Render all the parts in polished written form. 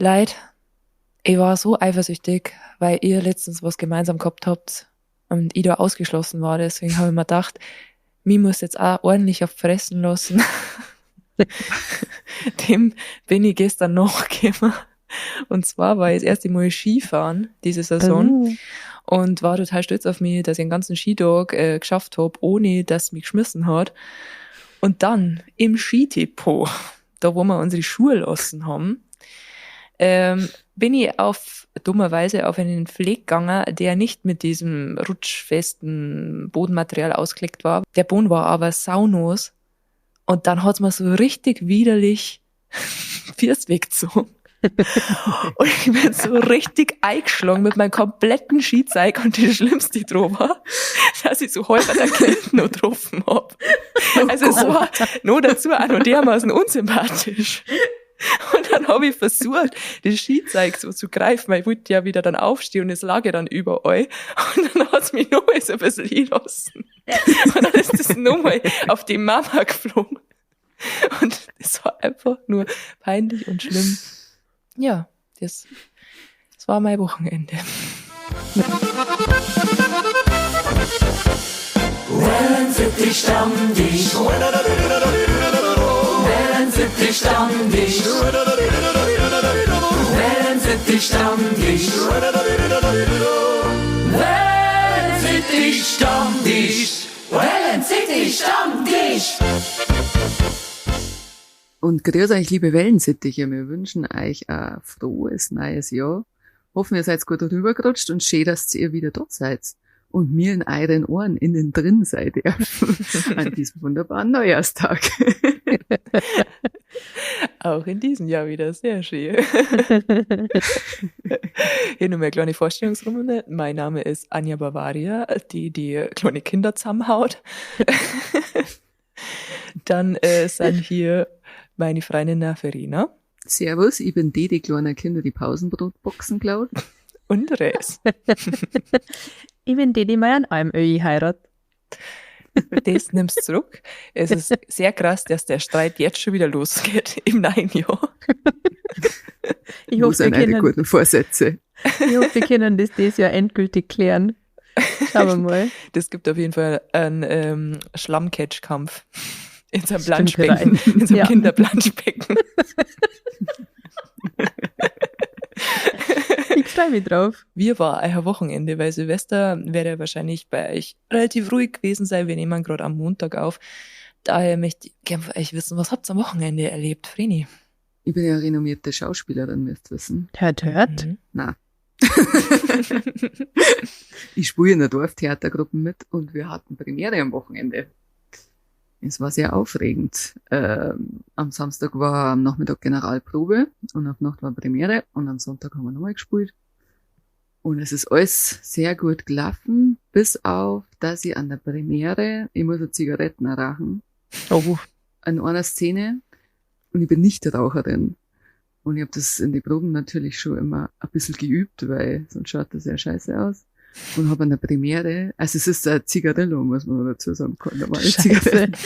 Leid, ich war so eifersüchtig, weil ihr letztens was gemeinsam gehabt habt und ich da ausgeschlossen war. Deswegen habe ich mir gedacht, mich muss jetzt auch ordentlich auf fressen lassen. Dem bin ich gestern nachgekommen. Und zwar war ich das erste Mal Skifahren diese Saison und war total stolz auf mich, dass ich einen ganzen Skitag geschafft hab, ohne dass mich geschmissen hat. Und dann im Skidepot, da wo wir unsere Schuhe lassen haben, bin ich auf dummerweise auf einen Fleck gegangen, der nicht mit diesem rutschfesten Bodenmaterial ausgelegt war. Der Boden war aber saunos und dann hat's mir so richtig widerlich Füße weggezogen. Und ich bin so richtig eingeschlagen mit meinem kompletten Skizeug und das Schlimmste dran war, dass ich so halb an der Kind noch getroffen hab. Also es war noch dazu auch noch dermaßen unsympathisch. Und dann hab ich versucht, das Skizeug so zu greifen, weil ich wollte ja wieder dann aufstehen und es lag ja dann überall. Und dann hat's mich nochmal so ein bisschen hinlassen. Und dann ist das nochmal auf die Mama geflogen. Und es war einfach nur peinlich und schlimm. Ja, das war mein Wochenende. Wellensittich Stammtisch. Wellensittich Stammtisch. Wellensittich Stammtisch. Wellensittich Stammtisch. Wellensittich Stammtisch. Und grüß euch, liebe Wellensittiche. Wir wünschen euch ein frohes neues Jahr. Hoffen, ihr seid gut rübergerutscht und schön, dass ihr wieder dort seid. Und mir in euren Ohren innen drin seid ihr an diesem wunderbaren Neujahrstag. Auch in diesem Jahr wieder sehr schön. Hier nochmal eine kleine Vorstellungsrunde. Mein Name ist Anja Bavaria, die die kleine Kinder zusammenhaut. Dann sind hier meine Freundin Verena. Servus, ich bin die, die kleinen Kinder die Pausenbrotboxen klaut. Und Res. Ich bin die, die mal an einem Öi heiratet. Das nimmst du zurück. Es ist sehr krass, dass der Streit jetzt schon wieder losgeht im neuen Jahr. Ich Wo hoffe, sind wir eure können, guten Vorsätze? ich hoffe, wir können das dieses Jahr endgültig klären. Schauen wir mal. Das gibt auf jeden Fall einen Schlammcatch-Kampf in seinem Stimmt, Planschbecken, in seinem Ja. Kinderplanschbecken. Ich freue mich drauf. Wie war euer Wochenende? Weil Silvester wäre wahrscheinlich bei euch relativ ruhig gewesen sein. Wir nehmen gerade am Montag auf. Daher möchte ich gerne von euch wissen, was habt ihr am Wochenende erlebt, Vreni? Ich bin ja renommierte Schauspielerin, müsst ihr wissen. Hört, hört. Mhm. Na. Ich spiele in der Dorftheatergruppe mit und wir hatten Premiere am Wochenende. Es war sehr aufregend. Am Samstag war am Nachmittag Generalprobe und auf Nacht war Premiere und am Sonntag haben wir nochmal gespielt. Und es ist alles sehr gut gelaufen, bis auf, dass ich an der Premiere, ich muss eine Zigaretten rauchen, Oh. in einer Szene, und ich bin nicht Raucherin. Und ich hab das in den Proben natürlich schon immer ein bisschen geübt, weil sonst schaut das ja scheiße aus. Und hab an der Premiere, also es ist ein Zigarillo, muss man dazu sagen, keine normale Scheiße. Zigarette.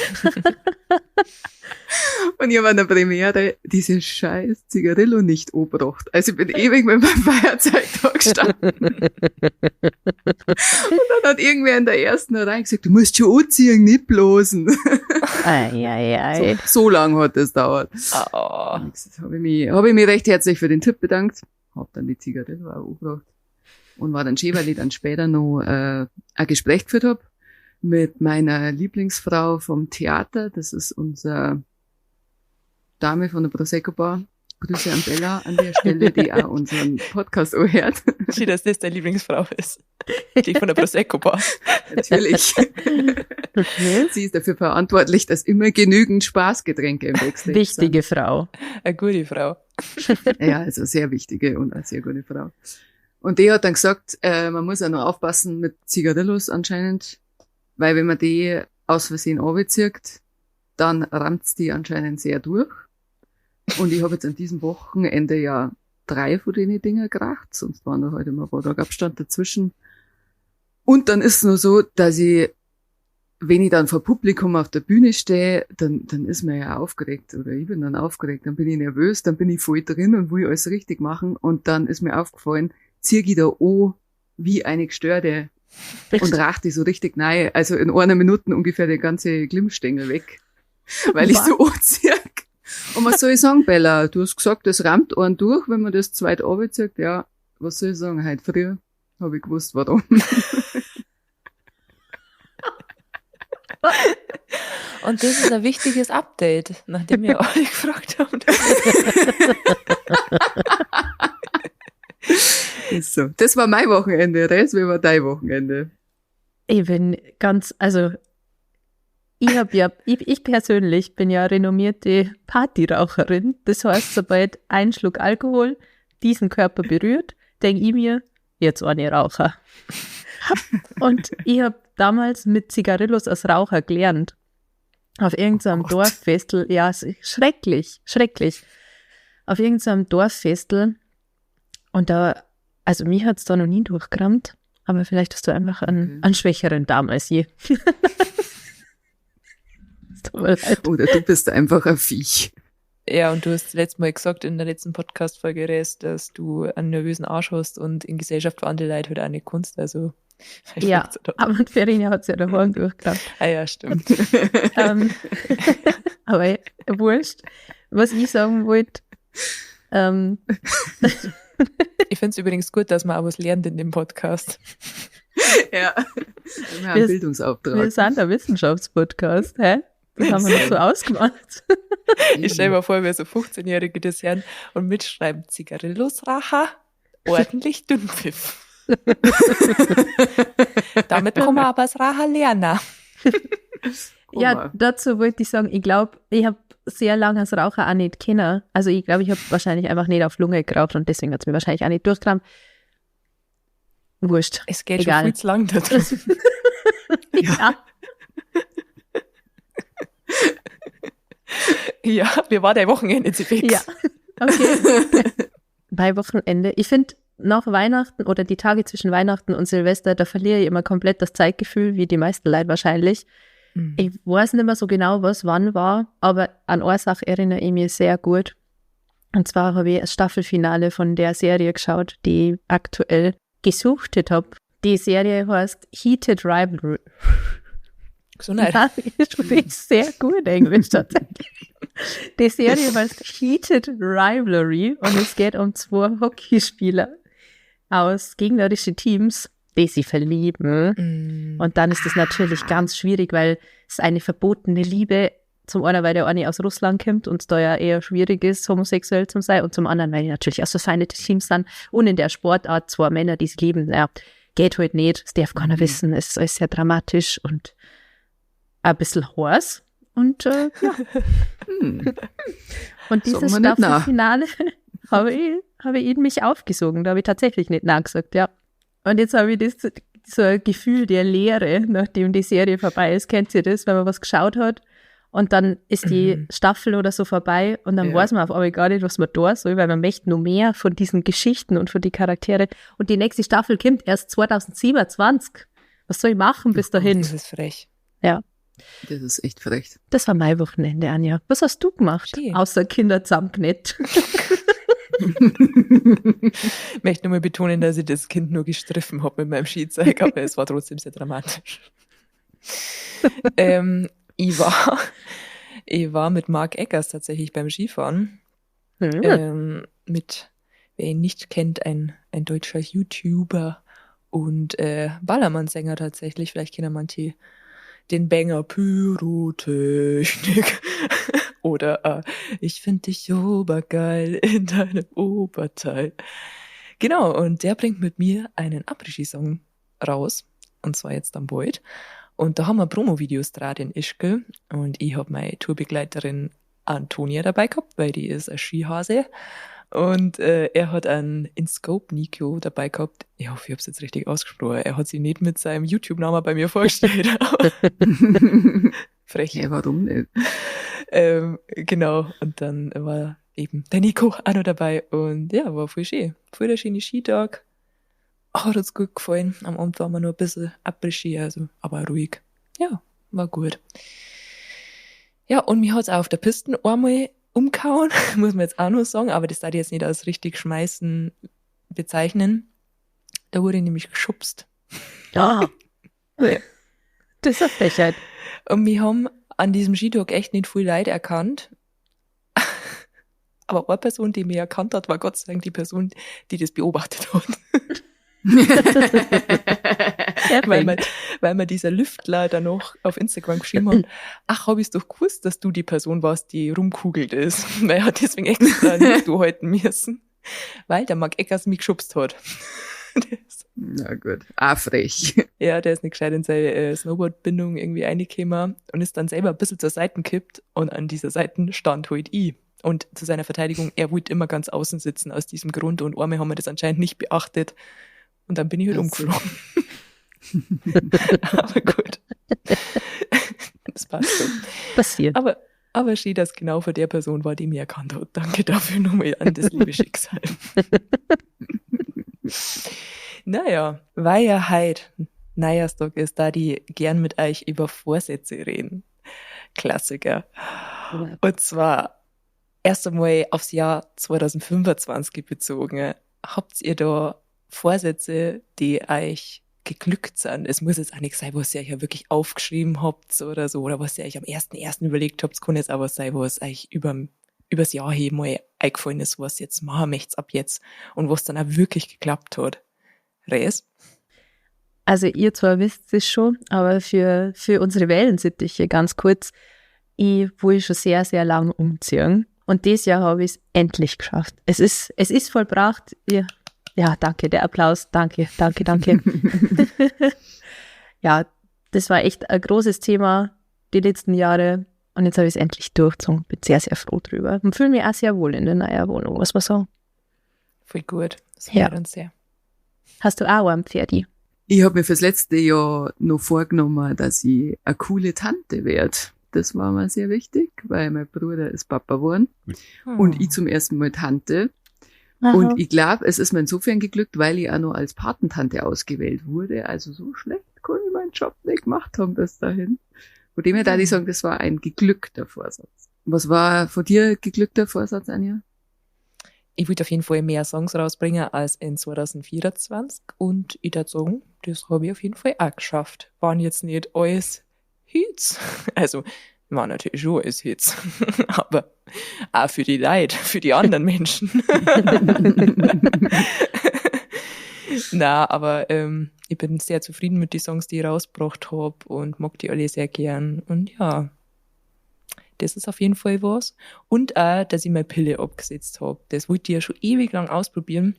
Und ich hab an der Premiere diese scheiß Zigarillo nicht angebracht. Also ich bin ewig mit meinem Feuerzeug da gestanden. Und dann hat irgendwer in der ersten Reihe gesagt, du musst schon anziehen, nicht bloßen. Ei, ei, ei. So lange hat das gedauert. Oh. Das hab ich mich recht herzlich für den Tipp bedankt. Hab dann die Zigarillo auch angebracht. Und war dann schön, weil ich dann später noch ein Gespräch geführt hab mit meiner Lieblingsfrau vom Theater. Das ist unsere Dame von der Prosecco Bar. Grüße an Bella an der Stelle, die auch unseren Podcast anhört. Schön, dass das deine Lieblingsfrau ist. Die von der Prosecco Bar. Natürlich. Okay. Sie ist dafür verantwortlich, dass immer genügend Spaßgetränke im Backstage Wichtige sind. Frau. Eine gute Frau. Ja, also sehr wichtige und eine sehr gute Frau. Und die hat dann gesagt, man muss auch noch aufpassen mit Zigarillos anscheinend, weil wenn man die aus Versehen runterzieht, dann rammt's die anscheinend sehr durch. Und ich habe jetzt an diesem Wochenende ja 3 von den Dinger geraucht, sonst waren da halt immer ein paar Tage Abstand dazwischen. Und dann ist es nur so, dass ich wenn ich dann vor Publikum auf der Bühne stehe, dann ist man ja aufgeregt oder ich bin dann aufgeregt, dann bin ich nervös, dann bin ich voll drin und will alles richtig machen und dann ist mir aufgefallen, zieh ich da an wie eine Gestörte und rach die so richtig rein, also in einer Minute ungefähr der ganze Glimmstängel weg, weil ich so anziehe. Und was soll ich sagen, Bella? Du hast gesagt, das rammt einen durch, wenn man das zweit runterzieht. Ja, was soll ich sagen? Heute früh habe ich gewusst, warum. Und das ist ein wichtiges Update, nachdem wir euch gefragt haben. Ist so. Das war mein Wochenende, Res, wie war dein Wochenende? Ich bin ganz, also ich hab ja, ich persönlich bin ja renommierte Partyraucherin. Das heißt, sobald ein Schluck Alkohol diesen Körper berührt, denk ich mir, jetzt eine Raucher. Und ich hab damals mit Zigarillos als Raucher gelernt. Auf irgendeinem Dorffestel, ja, es ist schrecklich, schrecklich. Auf irgendeinem Dorffestel. Und da, also mich hat's da noch nie durchgerammt, aber vielleicht hast du einfach einen schwächeren Darm als je. Es tut mir leid. Oder du bist einfach ein Viech. Ja, und du hast letztes Mal gesagt in der letzten Podcast-Folge, Res, dass du einen nervösen Arsch hast und in Gesellschaft für andere Leute halt auch nicht kunst, also vielleicht Ja, liegt's ja da. aber Verena hat's ja daheim durchgehabt. Ah ja, stimmt. Aber wurscht, was ich sagen wollte. Ich find's übrigens gut, dass man auch was lernt in dem Podcast. Ja, wir haben einen Bildungsauftrag. Wir sind ein Wissenschaftspodcast, hä? Das haben wir noch so ausgemacht. Ich stell mir vor, wir so 15-Jährige das hören und mitschreiben, Zigarillos-Racher, ordentlich Dünnpfiff. Damit kann man aber das Racher lernen. Guck Ja, mal. dazu wollte ich sagen, ich glaub, ich hab sehr lange als Raucher auch nicht kennen. Also ich glaub, ich hab wahrscheinlich einfach nicht auf Lunge geraucht und deswegen hat's mir wahrscheinlich auch nicht durchgerammt. Wurscht. Es geht schon Egal. viel zu lang da drin. Ja. Ja, mir war der Wochenende zu fix. Ja, okay. Bei Wochenende. Ich find, nach Weihnachten oder die Tage zwischen Weihnachten und Silvester, da verliere ich immer komplett das Zeitgefühl, wie die meisten Leute wahrscheinlich. Ich weiß nicht mehr so genau, was wann war, aber an eine Sache erinnere ich mich sehr gut. Und zwar habe ich das Staffelfinale von der Serie geschaut, die ich aktuell gesuchtet hab. Die Serie heißt Heated Rivalry. Gesundheit. Ja, ich spreche sehr gut Englisch tatsächlich. Die Serie heißt Heated Rivalry und es geht um 2 Hockeyspieler aus gegnerischen Teams, die sie verlieben. Und dann ist das natürlich ganz schwierig, weil es eine verbotene Liebe, zum einen, weil der eine aus Russland kommt und es da ja eher schwierig ist, homosexuell zu sein, und zum anderen, weil die natürlich aus verfeindeten Teams sind und in der Sportart 2 Männer, die sie lieben, ja, geht halt nicht, das darf keiner wissen, es ist alles sehr dramatisch und ein bisschen heiß. Und ja. Und dieses Sagen wir nicht nein. Staffelfinale habe ich in mich aufgesogen. Da habe ich tatsächlich nicht nein gesagt, ja. Und jetzt habe ich das, so ein Gefühl der Leere, nachdem die Serie vorbei ist. Kennt ihr das, wenn man was geschaut hat und dann ist die Staffel oder so vorbei und dann weiß man auf einmal gar nicht, was man da soll, weil man möchte noch mehr von diesen Geschichten und von den Charaktere. Und die nächste Staffel kommt erst 2027. Was soll ich machen bis dahin? Das ist frech. Ja. Das ist echt frech. Das war mein Wochenende, Anja. Was hast du gemacht? Schön. Außer Kinder zusammengenäht. Ich möchte nur mal betonen, dass ich das Kind nur gestriffen hab mit meinem Skizeug, aber es war trotzdem sehr dramatisch. Ich war mit Marc Eggers tatsächlich beim Skifahren. Mit, wer ihn nicht kennt, ein deutscher YouTuber und Ballermann-Sänger tatsächlich. Vielleicht kennen manche den Banger Pyrotechnik. Oder ich find dich obergeil in deinem Oberteil. Genau, und der bringt mit mir einen Après-Ski-Song raus. Und zwar jetzt am bald. Und da haben wir Promo-Videos draht in Ischgl. Und ich hab meine Tourbegleiterin Antonia dabei gehabt, weil die ist ein Skihase. Und er hat einen InScope Nico dabei gehabt. Ich hoffe, ich hab's jetzt richtig ausgesprochen. Er hat sich nicht mit seinem YouTube-Namen bei mir vorgestellt. Frech. Ja, warum nicht? Genau. Und dann war eben der Nico auch noch dabei. Und ja, war voll schön. Voll der schöne Skitag. Hat uns gut gefallen. Am Abend waren wir nur ein bisschen Après-Ski, also, aber ruhig. Ja, war gut. Ja, und mir hat's auch auf der Piste einmal umgehauen, muss man jetzt auch noch sagen, aber das darf ich jetzt nicht als richtig schmeißen bezeichnen. Da wurde ich nämlich geschubst. Ja. Ja. Das ist eine Frechheit. Und wir haben an diesem Skitag echt nicht viel Leid erkannt. Aber eine Person, die mich erkannt hat, war Gott sei Dank die Person, die das beobachtet hat. Weil mir dieser Lüftler dann noch auf Instagram geschrieben hat, ach, hab ich's doch gewusst, dass du die Person warst, die rumkugelt ist. Weil er hat deswegen extra nicht du halten müssen. Weil der Marc Eckers mich geschubst hat. Na gut, auch frech. Ja, der ist nicht gescheit in seine Snowboardbindung irgendwie reingekommen und ist dann selber ein bisschen zur Seite gekippt und an dieser Seite stand halt ich. Und zu seiner Verteidigung, er wollte immer ganz außen sitzen aus diesem Grund und einmal haben wir das anscheinend nicht beachtet. Und dann bin ich halt umgeflogen. Aber gut. Das passt schon. Passiert. Aber schön, dass genau von der Person war, die mich erkannt hat. Danke dafür nochmal an das liebe Schicksal. Naja, weil ja heute Neujahrstag ist, da die gern mit euch über Vorsätze reden. Klassiker. Ja. Und zwar erst einmal aufs Jahr 2025 bezogen. Habt ihr da Vorsätze, die euch geglückt sind? Es muss jetzt auch nicht sein, was ihr euch ja wirklich aufgeschrieben habt oder so, oder was ihr euch am 1.1. überlegt habt. Es kann jetzt auch was sein, was euch übers Jahr hin mal eingefallen ist, was jetzt machen möcht's ab jetzt und was dann auch wirklich geklappt hat. Res? Also ihr zwar wisst es schon, aber für unsere Wellensittiche ganz kurz, ich will schon sehr, sehr lang umziehen. Und dieses Jahr habe ich's endlich geschafft. Es ist vollbracht. Ja, ja, danke, der Applaus. Danke, danke, danke. Ja, das war echt ein großes Thema die letzten Jahre. Und jetzt habe ich's endlich durchgezogen. Bin sehr, sehr froh drüber. Und fühle mich auch sehr wohl in der neuen Wohnung, muss man sagen. Voll gut. Das Ja. freut uns sehr. Hast du auch einen Pferdi? Ich hab mir fürs letzte Jahr noch vorgenommen, dass ich eine coole Tante werd. Das war mir sehr wichtig, weil mein Bruder ist Papa geworden und ich zum ersten Mal Tante. Aha. Und ich glaub, es ist mir insofern geglückt, weil ich auch noch als Patentante ausgewählt wurde. Also so schlecht konnte ich meinen Job nicht gemacht haben bis dahin. Von dem her darf ich sagen, das war ein geglückter Vorsatz. Was war von dir geglückter Vorsatz, Anja? Ich wollte auf jeden Fall mehr Songs rausbringen als in 2024 und ich würd sagen, das habe ich auf jeden Fall auch geschafft. Waren jetzt nicht alles Hits. Also, war natürlich schon alles Hits. Aber auch für die Leute, für die anderen Menschen. Na, aber ich bin sehr zufrieden mit den Songs, die ich rausgebracht hab und mag die alle sehr gern. Und ja, das ist auf jeden Fall was. Und auch, dass ich meine Pille abgesetzt hab. Das wollte ich ja schon ewig lang ausprobieren.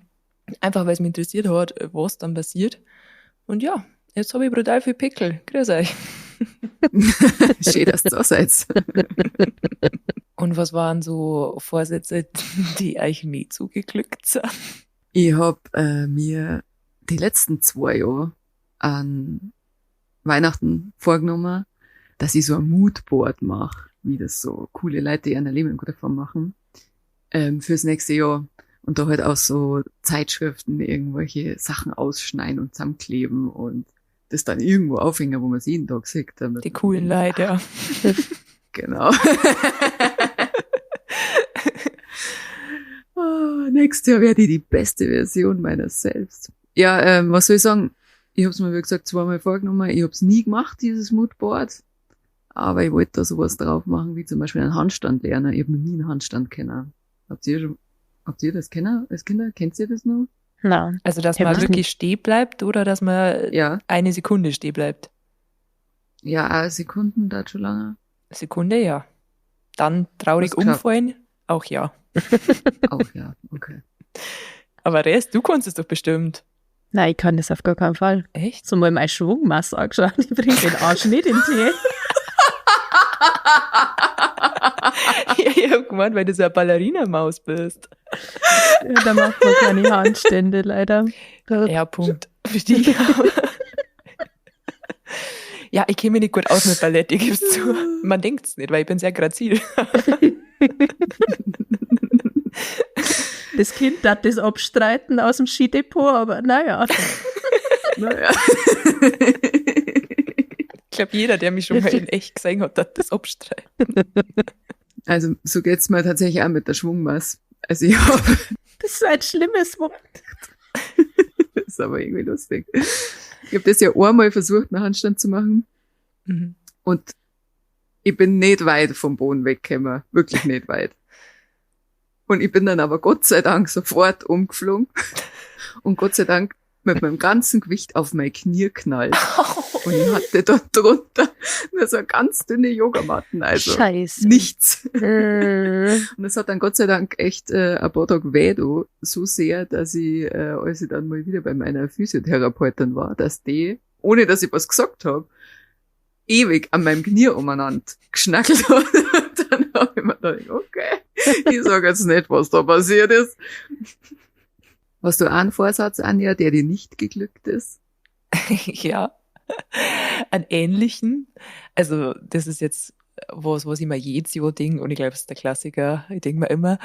Einfach, weil's mich interessiert hat, was dann passiert. Und ja, jetzt hab ich brutal viel Pickel. Grüß euch. Schön, dass du da seid. Und was waren so Vorsätze, die euch nie zugeglückt sind? Ich hab mir die letzten 2 Jahre an Weihnachten vorgenommen, dass ich so ein Moodboard mach, wie das so coole Leute, die ihr Leben im Griff haben, machen, fürs nächste Jahr. Und da halt auch so Zeitschriften, irgendwelche Sachen ausschneiden und zusammenkleben und das dann irgendwo aufhängen, wo man es jeden Tag sieht. Damit Die coolen Leute, ja. Genau. Oh, nächstes Jahr werde ich die beste Version meiner selbst. Ja, was soll ich sagen? Ich hab's mir, wie gesagt, 2-mal vorgenommen. Ich hab's nie gemacht, dieses Moodboard. Aber ich wollte da sowas drauf machen, wie zum Beispiel einen Handstand lernen. Ich hab noch nie einen Handstand kennen. Habt ihr schon, habt ihr das kennen als Kinder? Kennt ihr das noch? Nein. Also, dass Ich hab man das wirklich nicht. stehen bleibt oder dass man Ja. eine Sekunde stehen bleibt? Ja, auch Sekunden, da schon lange. Sekunde, ja. Dann traurig Hast geschafft. umfallen, auch ja. Auch ja, okay. Aber Rest, du kannst es doch bestimmt. Nein, ich kann das auf gar keinen Fall. Echt? So mal meine Schwungmasse angeschaut, ich bring den Arsch nicht in den Tee. Ja, ich hab gemeint, weil du so eine Ballerina-Maus bist. Ja, da macht man keine Handstände, leider. Ja, Punkt. Für dich. Ja, ich kenne mich nicht gut aus mit Ballett, ich geb's zu. Man denkt's nicht, weil ich bin sehr grazil. Das Kind hat das abstreiten aus dem Skidepot, aber naja. Naja. Ich glaube, jeder, der mich schon mal in echt gesehen hat, hat das abstreiten. Also so geht's mir tatsächlich auch mit der Schwungmasse. Also ich hab, Das ist ein schlimmes Wort. Das ist aber irgendwie lustig. Ich habe das ja einmal versucht, einen Handstand zu machen. Und ich bin nicht weit vom Boden weggekommen. Wirklich nicht weit. Und ich bin dann aber Gott sei Dank sofort umgeflogen. Und Gott sei Dank mit meinem ganzen Gewicht auf mein Knie knallt. Und ich hatte da drunter nur so ganz dünne Yogamatten, also Scheiße. nichts. Und es hat dann Gott sei Dank echt ein paar Tage weh da, so sehr, dass ich, als ich dann mal wieder bei meiner Physiotherapeutin war, dass die, ohne dass ich was gesagt hab, ewig an meinem Knie umeinander geschnackelt hat. Und dann hab ich mir gedacht, okay, ich sag jetzt nicht, was da passiert ist. Hast du auch einen Vorsatz, Anja, der dir nicht geglückt ist? Ja, einen ähnlichen. Also das ist jetzt was ich mir jedes Jahr denke, und ich glaube, es ist der Klassiker. Ich denk mir immer,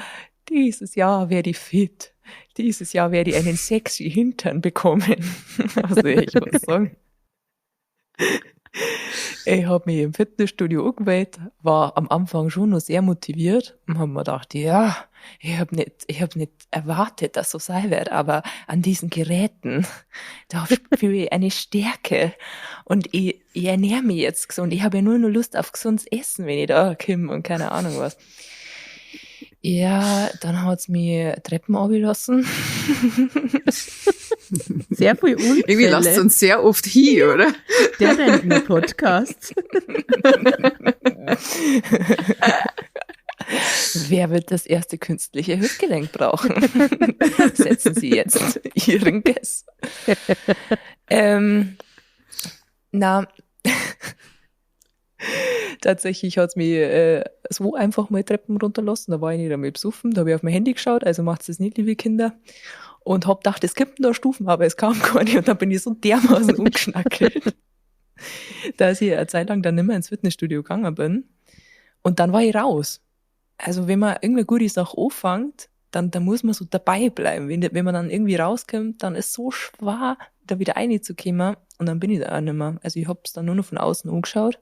dieses Jahr werde ich fit. Dieses Jahr werde ich einen sexy Hintern bekommen. Also ich muss sagen, ich hab mich im Fitnessstudio angemeldet, war am Anfang schon noch sehr motiviert und hab mir gedacht, ja, ich hab nicht erwartet, dass so sein wird, aber an diesen Geräten, da spüre ich eine Stärke und ich ernähre mich jetzt gesund. Ich habe ja nur noch Lust auf gesundes Essen, wenn ich da komme und keine Ahnung was. Ja, dann hat's mich Treppen runtergelassen. Sehr viel Unfälle. Irgendwie lasst uns sehr oft hin, oder? Der Rentner-Podcast. Wer wird das erste künstliche Hüftgelenk brauchen? Setzen Sie jetzt Ihren Guess. Na, tatsächlich hat's mich so einfach mal Treppen runterlassen. Da war ich nicht einmal besoffen, da hab ich auf mein Handy geschaut, also macht's das nicht, liebe Kinder. Und hab gedacht, es gibt da Stufen, aber es kam keine. Und dann bin ich so dermaßen umgeschnackelt, dass ich eine Zeit lang dann nicht mehr ins Fitnessstudio gegangen bin. Und dann war ich raus. Also wenn man irgendeine gute Sache anfängt, dann muss man so dabei bleiben. Wenn man dann irgendwie rauskommt, dann ist es so schwer, da wieder reinzukommen. Und dann bin ich da auch nicht mehr. Also ich hab's dann nur noch von außen angeschaut.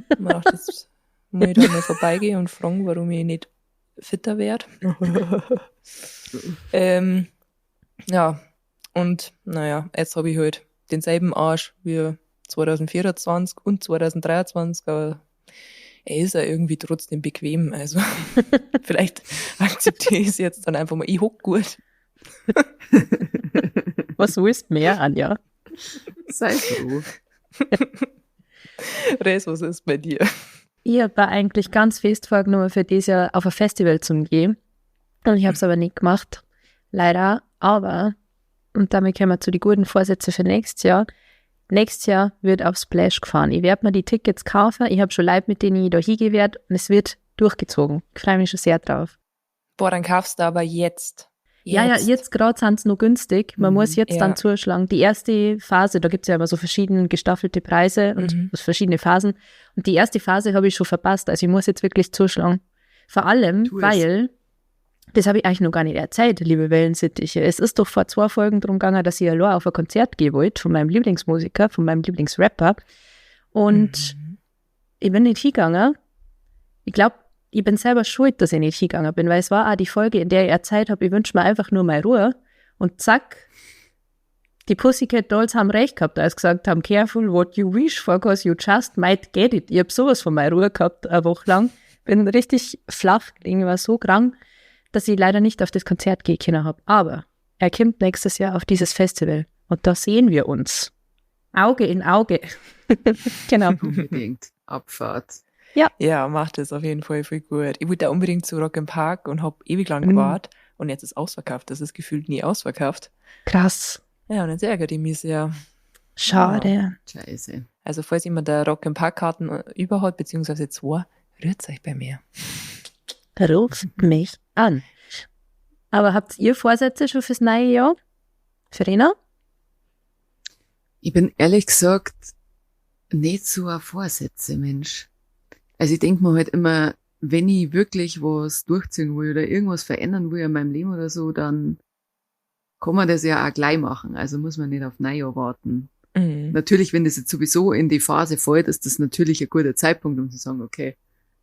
Und mir dachte, jetzt muss ich da mal vorbeigehen und fragen, warum ich nicht fitter werd. Ja, und naja, jetzt hab ich halt denselben Arsch wie 2024 und 2023, aber er ist ja irgendwie trotzdem bequem, also vielleicht akzeptiere ich es jetzt dann einfach mal. Ich hock gut. Was willst du mehr, Anja? Sei froh. Res, was ist bei dir? Ich hab mir eigentlich ganz fest vorgenommen, für dieses Jahr auf ein Festival zu gehen. Und ich hab's aber nicht gemacht. Leider. Aber, und damit kommen wir zu den guten Vorsätzen für nächstes Jahr. Nächstes Jahr wird auf Splash gefahren. Ich werd mir die Tickets kaufen. Ich hab schon Leute, mit denen ich da hingehen werd. Und es wird durchgezogen. Ich freu mich schon sehr drauf. Boah, dann kaufst du aber jetzt. Ja, ja, jetzt grad sind's noch günstig. Man muss jetzt dann zuschlagen. Die erste Phase, da gibt's ja immer so verschiedene gestaffelte Preise und verschiedene Phasen. Und die erste Phase habe ich schon verpasst. Also ich muss jetzt wirklich zuschlagen. Vor allem, Tu es. weil, das habe ich eigentlich noch gar nicht erzählt, liebe Wellensittiche. Es ist doch vor 2 Folgen drum gegangen, dass ich allein auf ein Konzert gehen wollte von meinem Lieblingsmusiker, von meinem Lieblingsrapper. Und ich bin nicht hingegangen. Ich glaub, ich bin selber schuld, dass ich nicht hingegangen bin, weil es war auch die Folge, in der ich erzählt habe, ich wünsche mir einfach nur meine Ruhe. Und zack, die Pussycat Dolls haben recht gehabt, als sie gesagt haben, careful what you wish for, cause you just might get it. Ich hab sowas von meiner Ruhe gehabt, eine Woche lang. Bin richtig flach gelegen, war so krank, dass ich leider nicht auf das Konzert gehen können hab. Aber er kommt nächstes Jahr auf dieses Festival und da sehen wir uns. Auge in Auge. Genau. Unbedingt. Abfahrt. Ja. Ja, macht das auf jeden Fall voll gut. Ich wollte da unbedingt zu Rock im Park und hab ewig lang gewartet und jetzt ist ausverkauft. Das ist gefühlt nie ausverkauft. Krass. Ja, und jetzt ärgert ich mich sehr. Schade. Ja. Scheiße. Also falls jemand da Rock im Park Karten über hat, beziehungsweise 2, rührt euch bei mir. Ruft mich an. Aber habt ihr Vorsätze schon fürs neue Jahr? Verena? Ich bin ehrlich gesagt nicht so ein Vorsätze-Mensch. Also ich denk mir halt immer, wenn ich wirklich was durchziehen will oder irgendwas verändern will in meinem Leben oder so, dann kann man das ja auch gleich machen. Also muss man nicht auf Neujahr warten. Mhm. Natürlich, wenn das jetzt sowieso in die Phase fällt, ist das natürlich ein guter Zeitpunkt, um zu sagen, okay,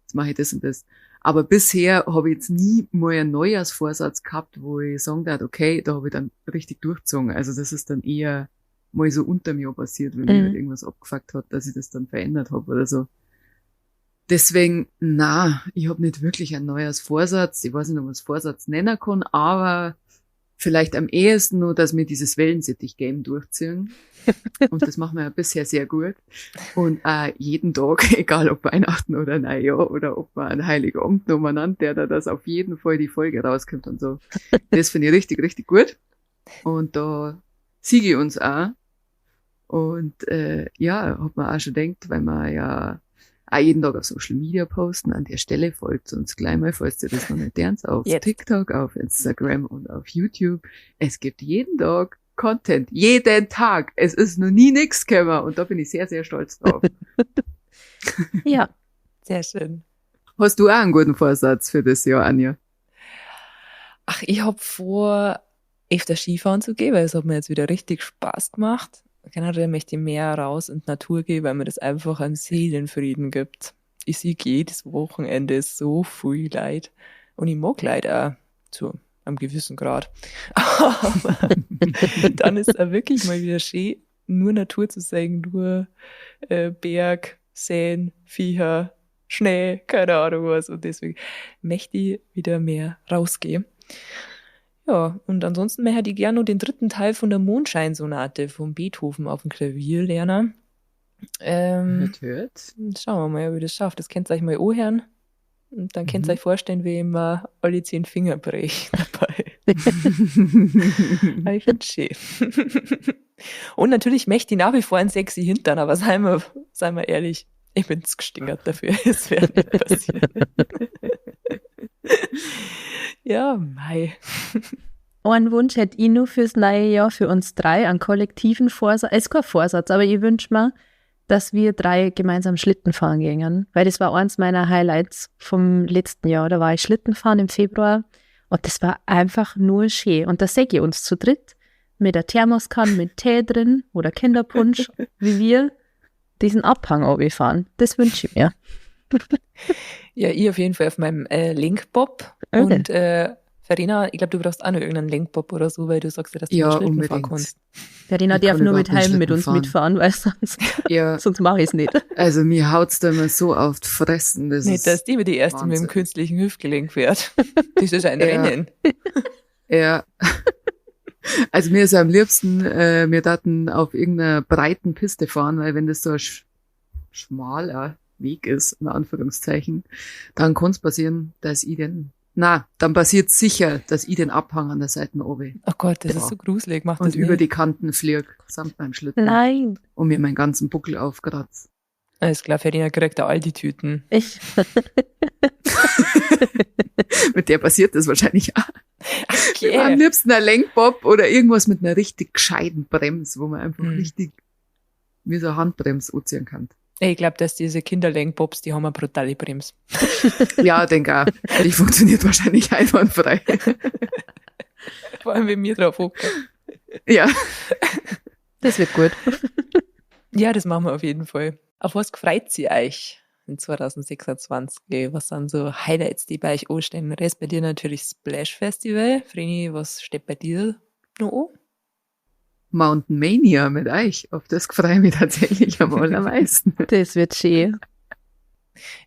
jetzt mache ich das und das. Aber bisher habe ich jetzt nie mal einen Neujahrsvorsatz gehabt, wo ich sagen darf, okay, da habe ich dann richtig durchgezogen. Also das ist dann eher mal so unter mir passiert, wenn mir halt irgendwas abgefuckt hat, dass ich das dann verändert habe oder so. Deswegen, na, ich habe nicht wirklich einen Neujahrsvorsatz. Ich weiß nicht, ob man es Vorsatz nennen kann, aber vielleicht am ehesten nur, dass wir dieses Wellensittich-Game durchziehen. Und das machen wir ja bisher sehr gut. Und auch jeden Tag, egal ob Weihnachten oder Neujahr oder ob man einen Heiligabend umeinander, der da das auf jeden Fall die Folge rauskommt und so. Das finde ich richtig, richtig gut. Und da siege ich uns auch. Und ja, hat man auch schon gedacht, weil wir ja auch jeden Tag auf Social Media posten. An der Stelle folgt uns gleich mal, falls ihr das noch nicht lernt, auf Jetzt. TikTok, auf Instagram und auf YouTube. Es gibt jeden Tag Content. Jeden Tag. Es ist noch nie nix gekommen und da bin ich sehr, sehr stolz drauf. Ja. Sehr schön. Hast du auch einen guten Vorsatz für das Jahr, Anja? Ach, ich hab vor, öfter Skifahren zu gehen, weil es hat mir jetzt wieder richtig Spaß gemacht. Generell möchte ich mehr raus in die Natur gehen, weil mir das einfach einen Seelenfrieden gibt. Ich sehe jedes Wochenende so viel Leid. Und ich mag Leid auch zu einem gewissen Grad. Aber dann ist auch wirklich mal wieder schön, nur Natur zu sehen, nur Berg, Seen, Viecher, Schnee, keine Ahnung was. Und deswegen möchte ich wieder mehr rausgehen. Ja, und ansonsten möchte ich gerne noch den dritten Teil von der Mondscheinsonate von Beethoven auf dem Klavier lernen. Hört, hört. Schauen wir mal, ob ich das schaffe. Das könnt ihr euch mal anhören. Und dann könnt ihr euch vorstellen, wie ich immer alle 10 Finger breche dabei. Aber ich find's schön. Und natürlich möchte ich nach wie vor einen sexy Hintern, aber seien wir ehrlich, ich bin zu gestingert dafür. Es wird nicht passieren. Ja, mei. Einen Wunsch hätte ich nur fürs neue Jahr, für uns drei, einen kollektiven Vorsatz. Es ist kein Vorsatz, aber ich wünsche mir, dass wir drei gemeinsam Schlitten fahren gingen. Weil das war eins meiner Highlights vom letzten Jahr. Da war ich Schlitten fahren im Februar und das war einfach nur schön. Und da sehe ich uns zu dritt mit der Thermoskanne, mit Tee drin oder Kinderpunsch, wie wir diesen Abhang runterfahren. Das wünsche ich mir. Ja, ich auf jeden Fall auf meinem Lenkbob. Okay. Und Verena, ich glaub, du brauchst auch noch irgendeinen Lenkbob oder so, weil du sagst ja, dass du Ja, nicht Schlitten fahren unbedingt. kannst. Verena Ich darf kann nur mit überhaupt nicht Heim mit Schlitten uns fahren. mitfahren, weil sonst mach ich's nicht. Also mir haut's da immer so auf die Fressen. Das Nicht, ist dass die mit die erste mit dem Wahnsinn. künstlichen Hüftgelenk fährt. Das ist ein Ja. Rennen. Ja. Also mir ist am liebsten, wir daten auf irgendeiner breiten Piste fahren, weil wenn das so ein schmaler Weg ist, in Anführungszeichen, dann kann's passieren, dass ich den, na, dann passiert sicher, dass ich den Abhang an der Seite oben. Oh Gott, das Ja. ist so gruselig, mach Und das über nicht. die Kanten flieg, samt meinem Schlitten. Nein. Und mir meinen ganzen Buckel aufkratz. Alles klar, Verena kriegt da all die Tüten. Ich. Mit der passiert das wahrscheinlich auch. Okay. Am liebsten ein Lenkbob oder irgendwas mit einer richtig gescheiten Bremse, wo man einfach richtig wie so eine Handbremse anziehen kann. Ich glaub, dass diese Kinderlenkbobs, die haben eine brutale Bremse. Ja, denk auch. Die funktioniert wahrscheinlich einwandfrei. Vor allem, wenn wir drauf hocken. Ja. Das wird gut. Ja, das machen wir auf jeden Fall. Auf was freut sie euch in 2026? Was sind so Highlights, die bei euch anstehen? Rest bei dir natürlich Splash Festival. Vreni, was steht bei dir noch an? Mountain Mania mit euch. Auf das freue ich mich tatsächlich am allermeisten. Das wird schön.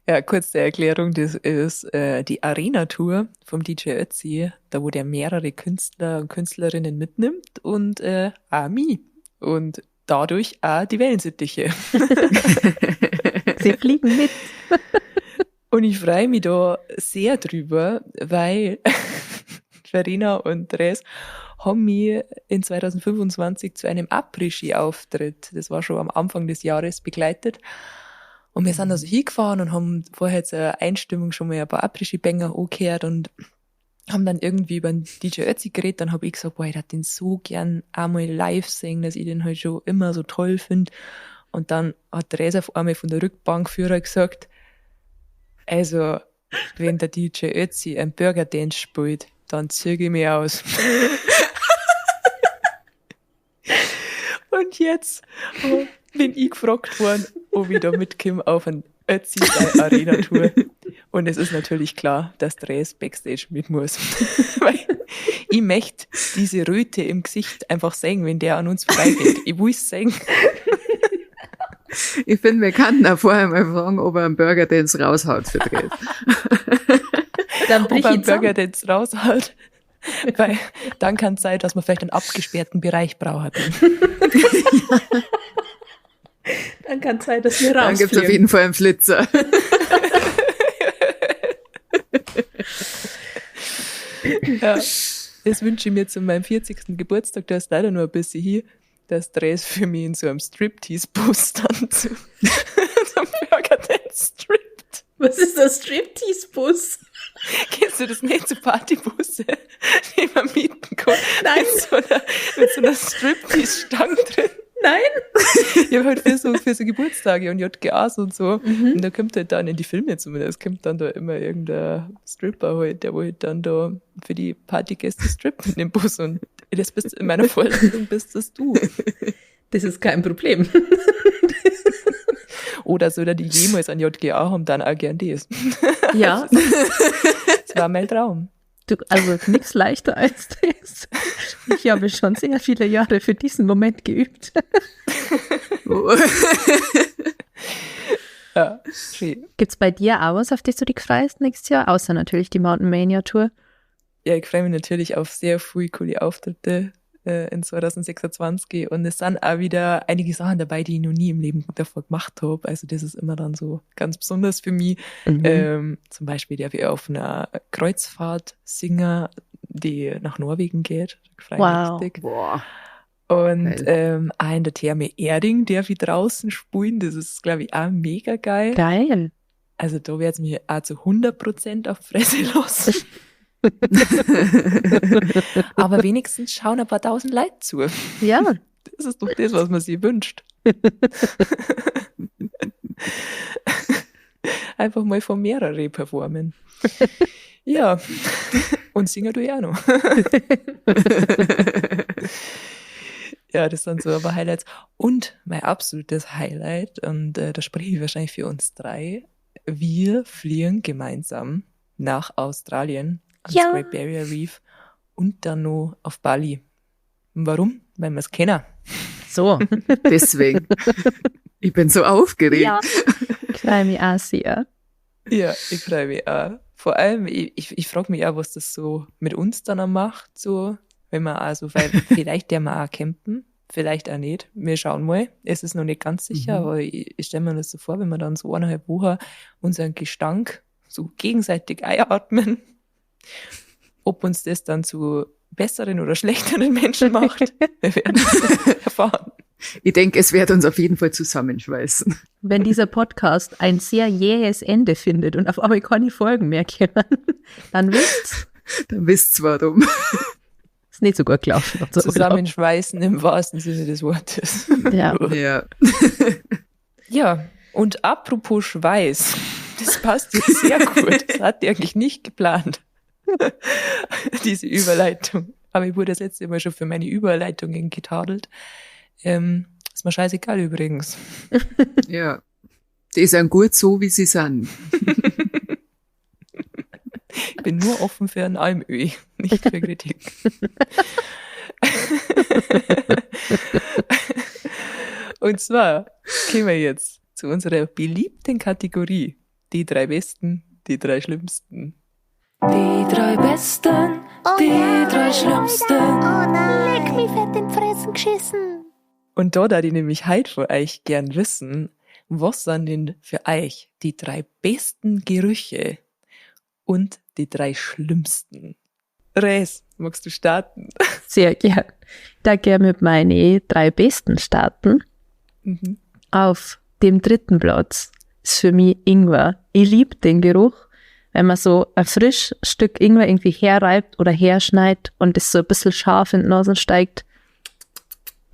Ja, kurz zur Erklärung, das ist die Arena-Tour vom DJ Ötzi, da wo der mehrere Künstler und Künstlerinnen mitnimmt und auch mich. Und dadurch auch die Wellensittiche. Sie fliegen mit. Und ich freue mich da sehr drüber, weil Verena und Dres haben mich in 2025 zu einem Après-Ski-Auftritt, das war schon am Anfang des Jahres, begleitet. Und wir sind also hingefahren und haben vorher zur Einstimmung schon mal ein paar Après-Ski-Banger angehört und haben dann irgendwie über den DJ Ötzi geredet. Dann hab ich gesagt, boah, ich würd den so gern einmal live sehen, dass ich den halt schon immer so toll find. Und dann hat Dres auf einmal von der Rückbankführer gesagt, also, wenn der DJ Ötzi einen Burger Dance spielt, dann züge ich mich aus. Und Und jetzt bin ich gefragt worden, ob ich da mitkomme auf ein Ötzi Arena Tour. Und es ist natürlich klar, dass Dres Backstage mit muss. Weil ich möchte diese Röte im Gesicht einfach sehen, wenn der an uns vorbeigeht. Ich will's sehen. Ich finde, wir könnten auch vorher mal fragen, ob er einen Burger Dance raushaut für Dres. Dann Ob brich er ich einen Burger zusammen. Dance raushaut. Weil dann kann es sein, dass man vielleicht einen abgesperrten Bereich braucht. Dann kann es sein, dass wir Dann gibt's auf rausfliegen. jeden Fall einen Flitzer. Ja. Das wünsche ich mir zu meinem 40. Geburtstag, der ist leider nur ein bisschen hier, dass Dres für mich in so einem Striptease-Bus dann zum Burger Dance strippt. Was ist das Striptease-Bus? Kennst du das nicht? So Partybusse, die man mieten kann. Nein. Mit so einer Striptease-Stange drin. Nein. Ich habe halt für so Geburtstage und JGAs und so. Mhm. Und da kommt halt dann in die Filme zumindest, kommt dann da immer irgendein Stripper halt, der wo halt dann da für die Partygäste strippt in dem Bus. Und das bist in meiner Vorstellung bist das du. Das ist kein Problem. Oder so, oder die jemals an JGA haben, dann auch gern das. Ja. Das war mein Traum. Du, also nichts leichter als das. Ich habe schon sehr viele Jahre für diesen Moment geübt. Ja, schön. Gibt's bei dir auch was, auf das du dich freust nächstes Jahr? Außer natürlich die Mountain Mania Tour. Ja, ich freue mich natürlich auf sehr viele coole Auftritte in 2026 und es sind auch wieder einige Sachen dabei, die ich noch nie im Leben davor gemacht habe. Also das ist immer dann so ganz besonders für mich. Zum Beispiel darf ich auf einer Kreuzfahrt singen, die nach Norwegen geht. Da freue ich mich Wow. richtig. Boah. Und Geil. auch in der Therme Erding darf ich draußen spielen. Das ist, glaube ich, auch mega geil. Geil. Also da werde ich mich auch zu 100% auf die Fresse lassen. Aber wenigstens schauen ein paar tausend Leute zu. Ja. Das ist doch das, was man sich wünscht. Einfach mal von mehrere performen. Ja. Und singen tue ich auch noch. Ja, das sind so aber Highlights. Und mein absolutes Highlight, und da spreche ich wahrscheinlich für uns drei, wir fliegen gemeinsam nach Australien, ans Ja. Great Barrier Reef und dann noch auf Bali. Und warum? Weil wir es kennen. So. Deswegen. Ich bin so aufgeregt. Ja. Ich freue mich auch sehr. Ja, ich freue mich auch. Vor allem, ich frage mich auch, was das so mit uns dann auch macht, so, wenn man also, weil vielleicht der mal auch campen, vielleicht auch nicht. Wir schauen mal. Es ist noch nicht ganz sicher, Mhm. aber ich stelle mir das so vor, wenn wir dann so 1,5 Wochen unseren Gestank so gegenseitig einatmen, ob uns das dann zu besseren oder schlechteren Menschen macht, wir werden es erfahren. Ich denke, es wird uns auf jeden Fall zusammenschweißen. Wenn dieser Podcast ein sehr jähes Ende findet und auf einmal keine Folgen mehr kommen, dann wisst's, Dann wisst's warum. ist nicht so gut gelaufen. unser Urlaub. Zusammenschweißen im wahrsten Sinne des Wortes. Ja. Ja. Ja, und apropos Schweiß, das passt jetzt sehr gut. Das hat die eigentlich nicht geplant, diese Überleitung. Aber ich wurde das letzte Mal schon für meine Überleitungen getadelt. Ist mir scheißegal übrigens. Ja. Die sind gut so, wie sie sind. Ich bin nur offen für ein Almöhi, nicht für Kritik. Und zwar kommen wir jetzt zu unserer beliebten Kategorie. Die drei Besten, die drei Schlimmsten. Die drei Besten, die drei Schlimmsten. Oh nein. Leck mich fett in die Fressen geschissen. Und da da die nämlich halt von euch gern wissen, was sind denn für euch die drei besten Gerüche und die drei schlimmsten? Res, magst du starten? Sehr gern. Da gern mit meinen drei Besten starten. Mhm. Auf dem dritten Platz ist für mich Ingwer. Ich liebe den Geruch, wenn man so ein frisch Stück Ingwer irgendwie herreibt oder herschneidet und es so ein bisschen scharf in die Nase steigt.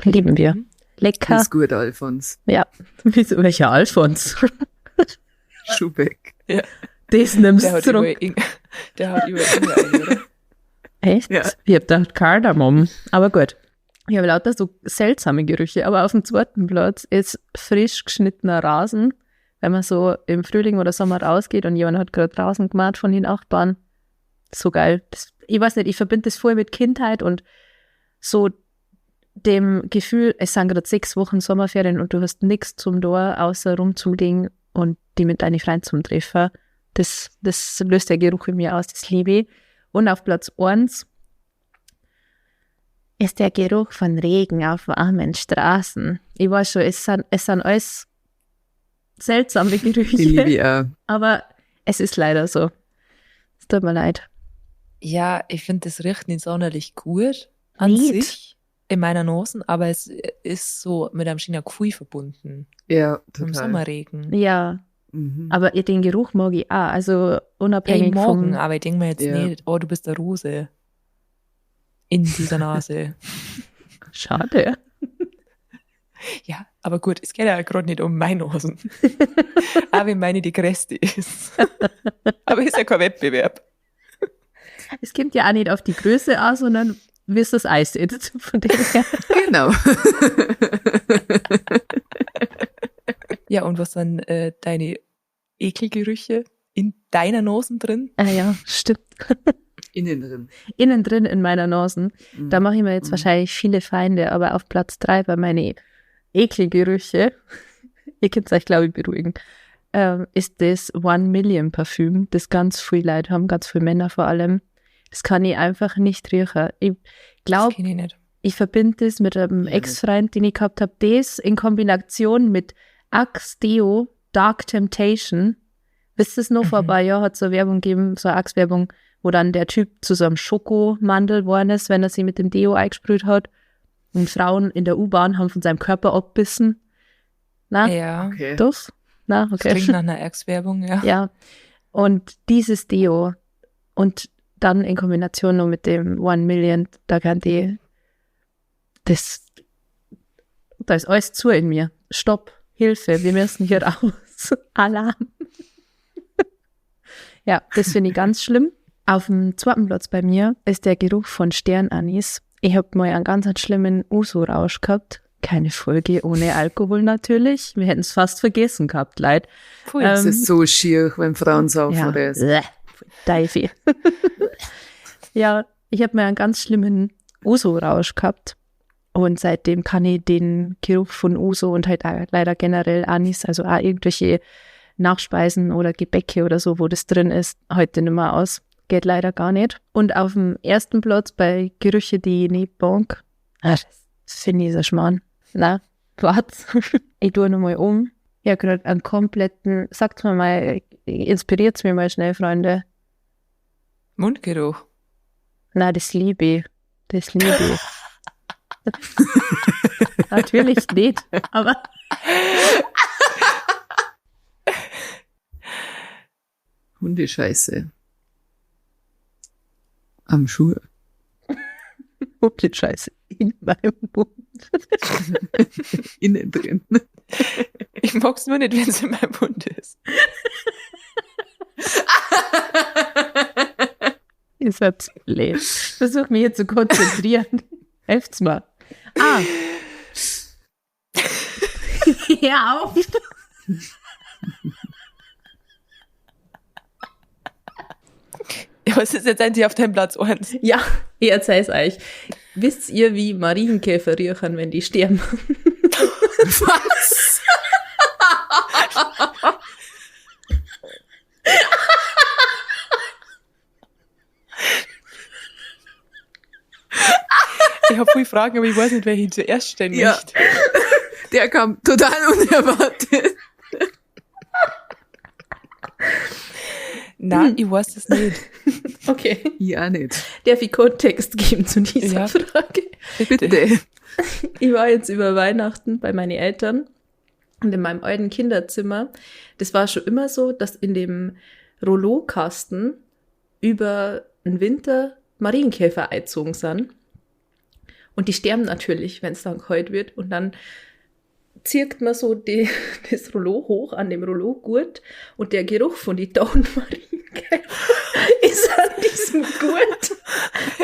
Lieben wir. Lecker. Ist gut, Alfons. Ja. Wieso? Welcher Alfons? Schubeck. Das nimmst Der du hat zurück. überall Ing der hat überall Ingwer ein, oder? Echt? Ja. Ich hab gedacht Kardamom. Aber gut. Ich habe lauter so seltsame Gerüche, aber auf dem zweiten Platz ist frisch geschnittener Rasen. Wenn man so im Frühling oder Sommer rausgeht und jemand hat gerade Rasen gemacht von den Nachbarn. So geil. Das, ich weiß nicht, ich verbinde das voll mit Kindheit und so dem Gefühl, es sind gerade 6 Wochen Sommerferien und du hast nichts zum Tor, außer rumzulegen und die mit deinen Freunden zum Treffen. Das löst der Geruch in mir aus, das liebe ich. Und auf Platz 1 ist der Geruch von Regen auf warmen Straßen. Ich weiß schon, es sind alles seltsame Gerüche. Die liebe ich auch. Aber es ist leider so. Es tut mir leid. Ja, ich finde, das riecht nicht sonderlich gut an sich in meiner Nase, aber es ist so mit einem schönen Gefühl verbunden. Ja, total. Im Sommerregen. Ja, aber den Geruch mag ich auch. Also unabhängig ja, ich mag vom... Aber ich denke mir jetzt nicht, oh, du bist eine Rose in dieser Nase. Schade. Ja, aber gut, es geht ja gerade nicht um meine Nasen. Auch wenn meine die größte ist. Aber ist ja kein Wettbewerb. Es kommt ja auch nicht auf die Größe an, sondern wie es das Eis ist. Von dem her. Genau. Ja, und was sind deine Ekelgerüche in deiner Nase drin? Ah ja, stimmt. Innen drin. Innen drin in meiner Nase. Da mache ich mir jetzt wahrscheinlich viele Feinde, aber auf Platz 3 bei meine Ekelgerüche, ihr könnt euch, glaube ich, beruhigen, ist das 1 Million Parfüm, das ganz viele Leute haben, ganz viele Männer vor allem. Das kann ich einfach nicht riechen. Ich glaube, ich, nicht. Ich verbinde das mit einem Ex-Freund, den ich gehabt habe, das in Kombination mit Axe Deo Dark Temptation. Wisst ihr es noch, vor ein paar Jahren hat es so eine Werbung gegeben, so eine Axe-Werbung, wo dann der Typ zu so einem Schokomandel geworden ist, wenn er sie mit dem Deo eingesprüht hat. Und Frauen in der U-Bahn haben von seinem Körper abbissen. Na? Ja. Okay. Doch? Na, okay. Das klingt nach einer Axe-Werbung, ja. Ja. Und dieses Deo und dann in Kombination noch mit dem 1 Million, da kann die, das, da ist alles zu in mir. Stopp, Hilfe, wir müssen hier raus. Alarm. Ja, das finde ich ganz schlimm. Auf dem zweiten Platz bei mir ist der Geruch von Sternanis. Ich habe mal einen ganz schlimmen Uso-Rausch gehabt. Keine Folge ohne Alkohol natürlich. Wir hätten es fast vergessen gehabt, leid. Pfui, es ist so schier, wenn Frauen saufen. Ja. Oder ist. Teufel. Ja, ich habe mal einen ganz schlimmen Uso-Rausch gehabt. Und seitdem kann ich den Geruch von Uso und halt auch leider generell Anis, also auch irgendwelche Nachspeisen oder Gebäcke oder so, wo das drin ist, heute nicht mehr aus. Geht leider gar nicht. Und auf dem ersten Platz bei Gerüche, die ich nicht mag, das finde ich so Schmarrn. Na, warte, ich tue nochmal um. Ich habe gerade einen kompletten, sagt mir mal, inspiriert's mir mal schnell, Freunde. Mundgeruch. Na, das liebe ich. Das liebe ich. Natürlich nicht, aber... Hundescheiße. Am Schuh. Hundescheiße in meinem Mund. Innen drin. Ich mag's nur nicht, wenn es in meinem Mund ist. Ihr seid blöd. Ich versuche mich hier zu konzentrieren. Helft's mal. Ah. Hör auf. Ja, was ist jetzt endlich auf deinem Platz 1? Ja, ich erzähl's euch. Wisst ihr, wie Marienkäfer riechen, wenn die sterben? Was? Ich habe viele Fragen, aber ich weiß nicht, welche ich zuerst stellen möchte. Der kam total unerwartet. Nein, ich weiß das nicht. Okay. Ich auch nicht. Darf ich Kontext geben zu dieser Frage? Bitte. Ich war jetzt über Weihnachten bei meinen Eltern und in meinem alten Kinderzimmer. Das war schon immer so, dass in dem Rollokasten über den Winter Marienkäfer eingezogen sind. Und die sterben natürlich, wenn es dann kalt wird. Und dann zirkt man so das Rollo hoch an dem Rollo-Gurt und der Geruch von den toten Marienkäfern ist an diesem Gurt.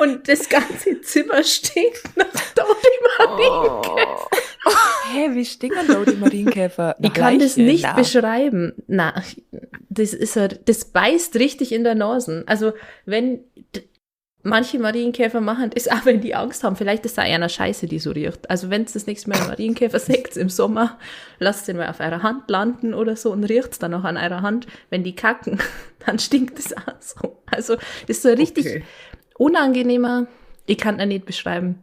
Und das ganze Zimmer stinkt nach tote Marienkäfer. Oh. Hä, wie stinken da die Marienkäfer? Ich kann das nicht beschreiben. Na, das ist das beißt richtig in der Nase. Also, wenn manche Marienkäfer machen das auch, wenn die Angst haben, vielleicht ist da einer Scheiße, die so riecht. Also, wenn es das nächste Mal einen Marienkäfer seht im Sommer, lasst den mal auf eurer Hand landen oder so und riecht's dann auch an eurer Hand. Wenn die kacken, dann stinkt es auch so. Also, das ist so richtig unangenehmer, ich kann das nicht beschreiben.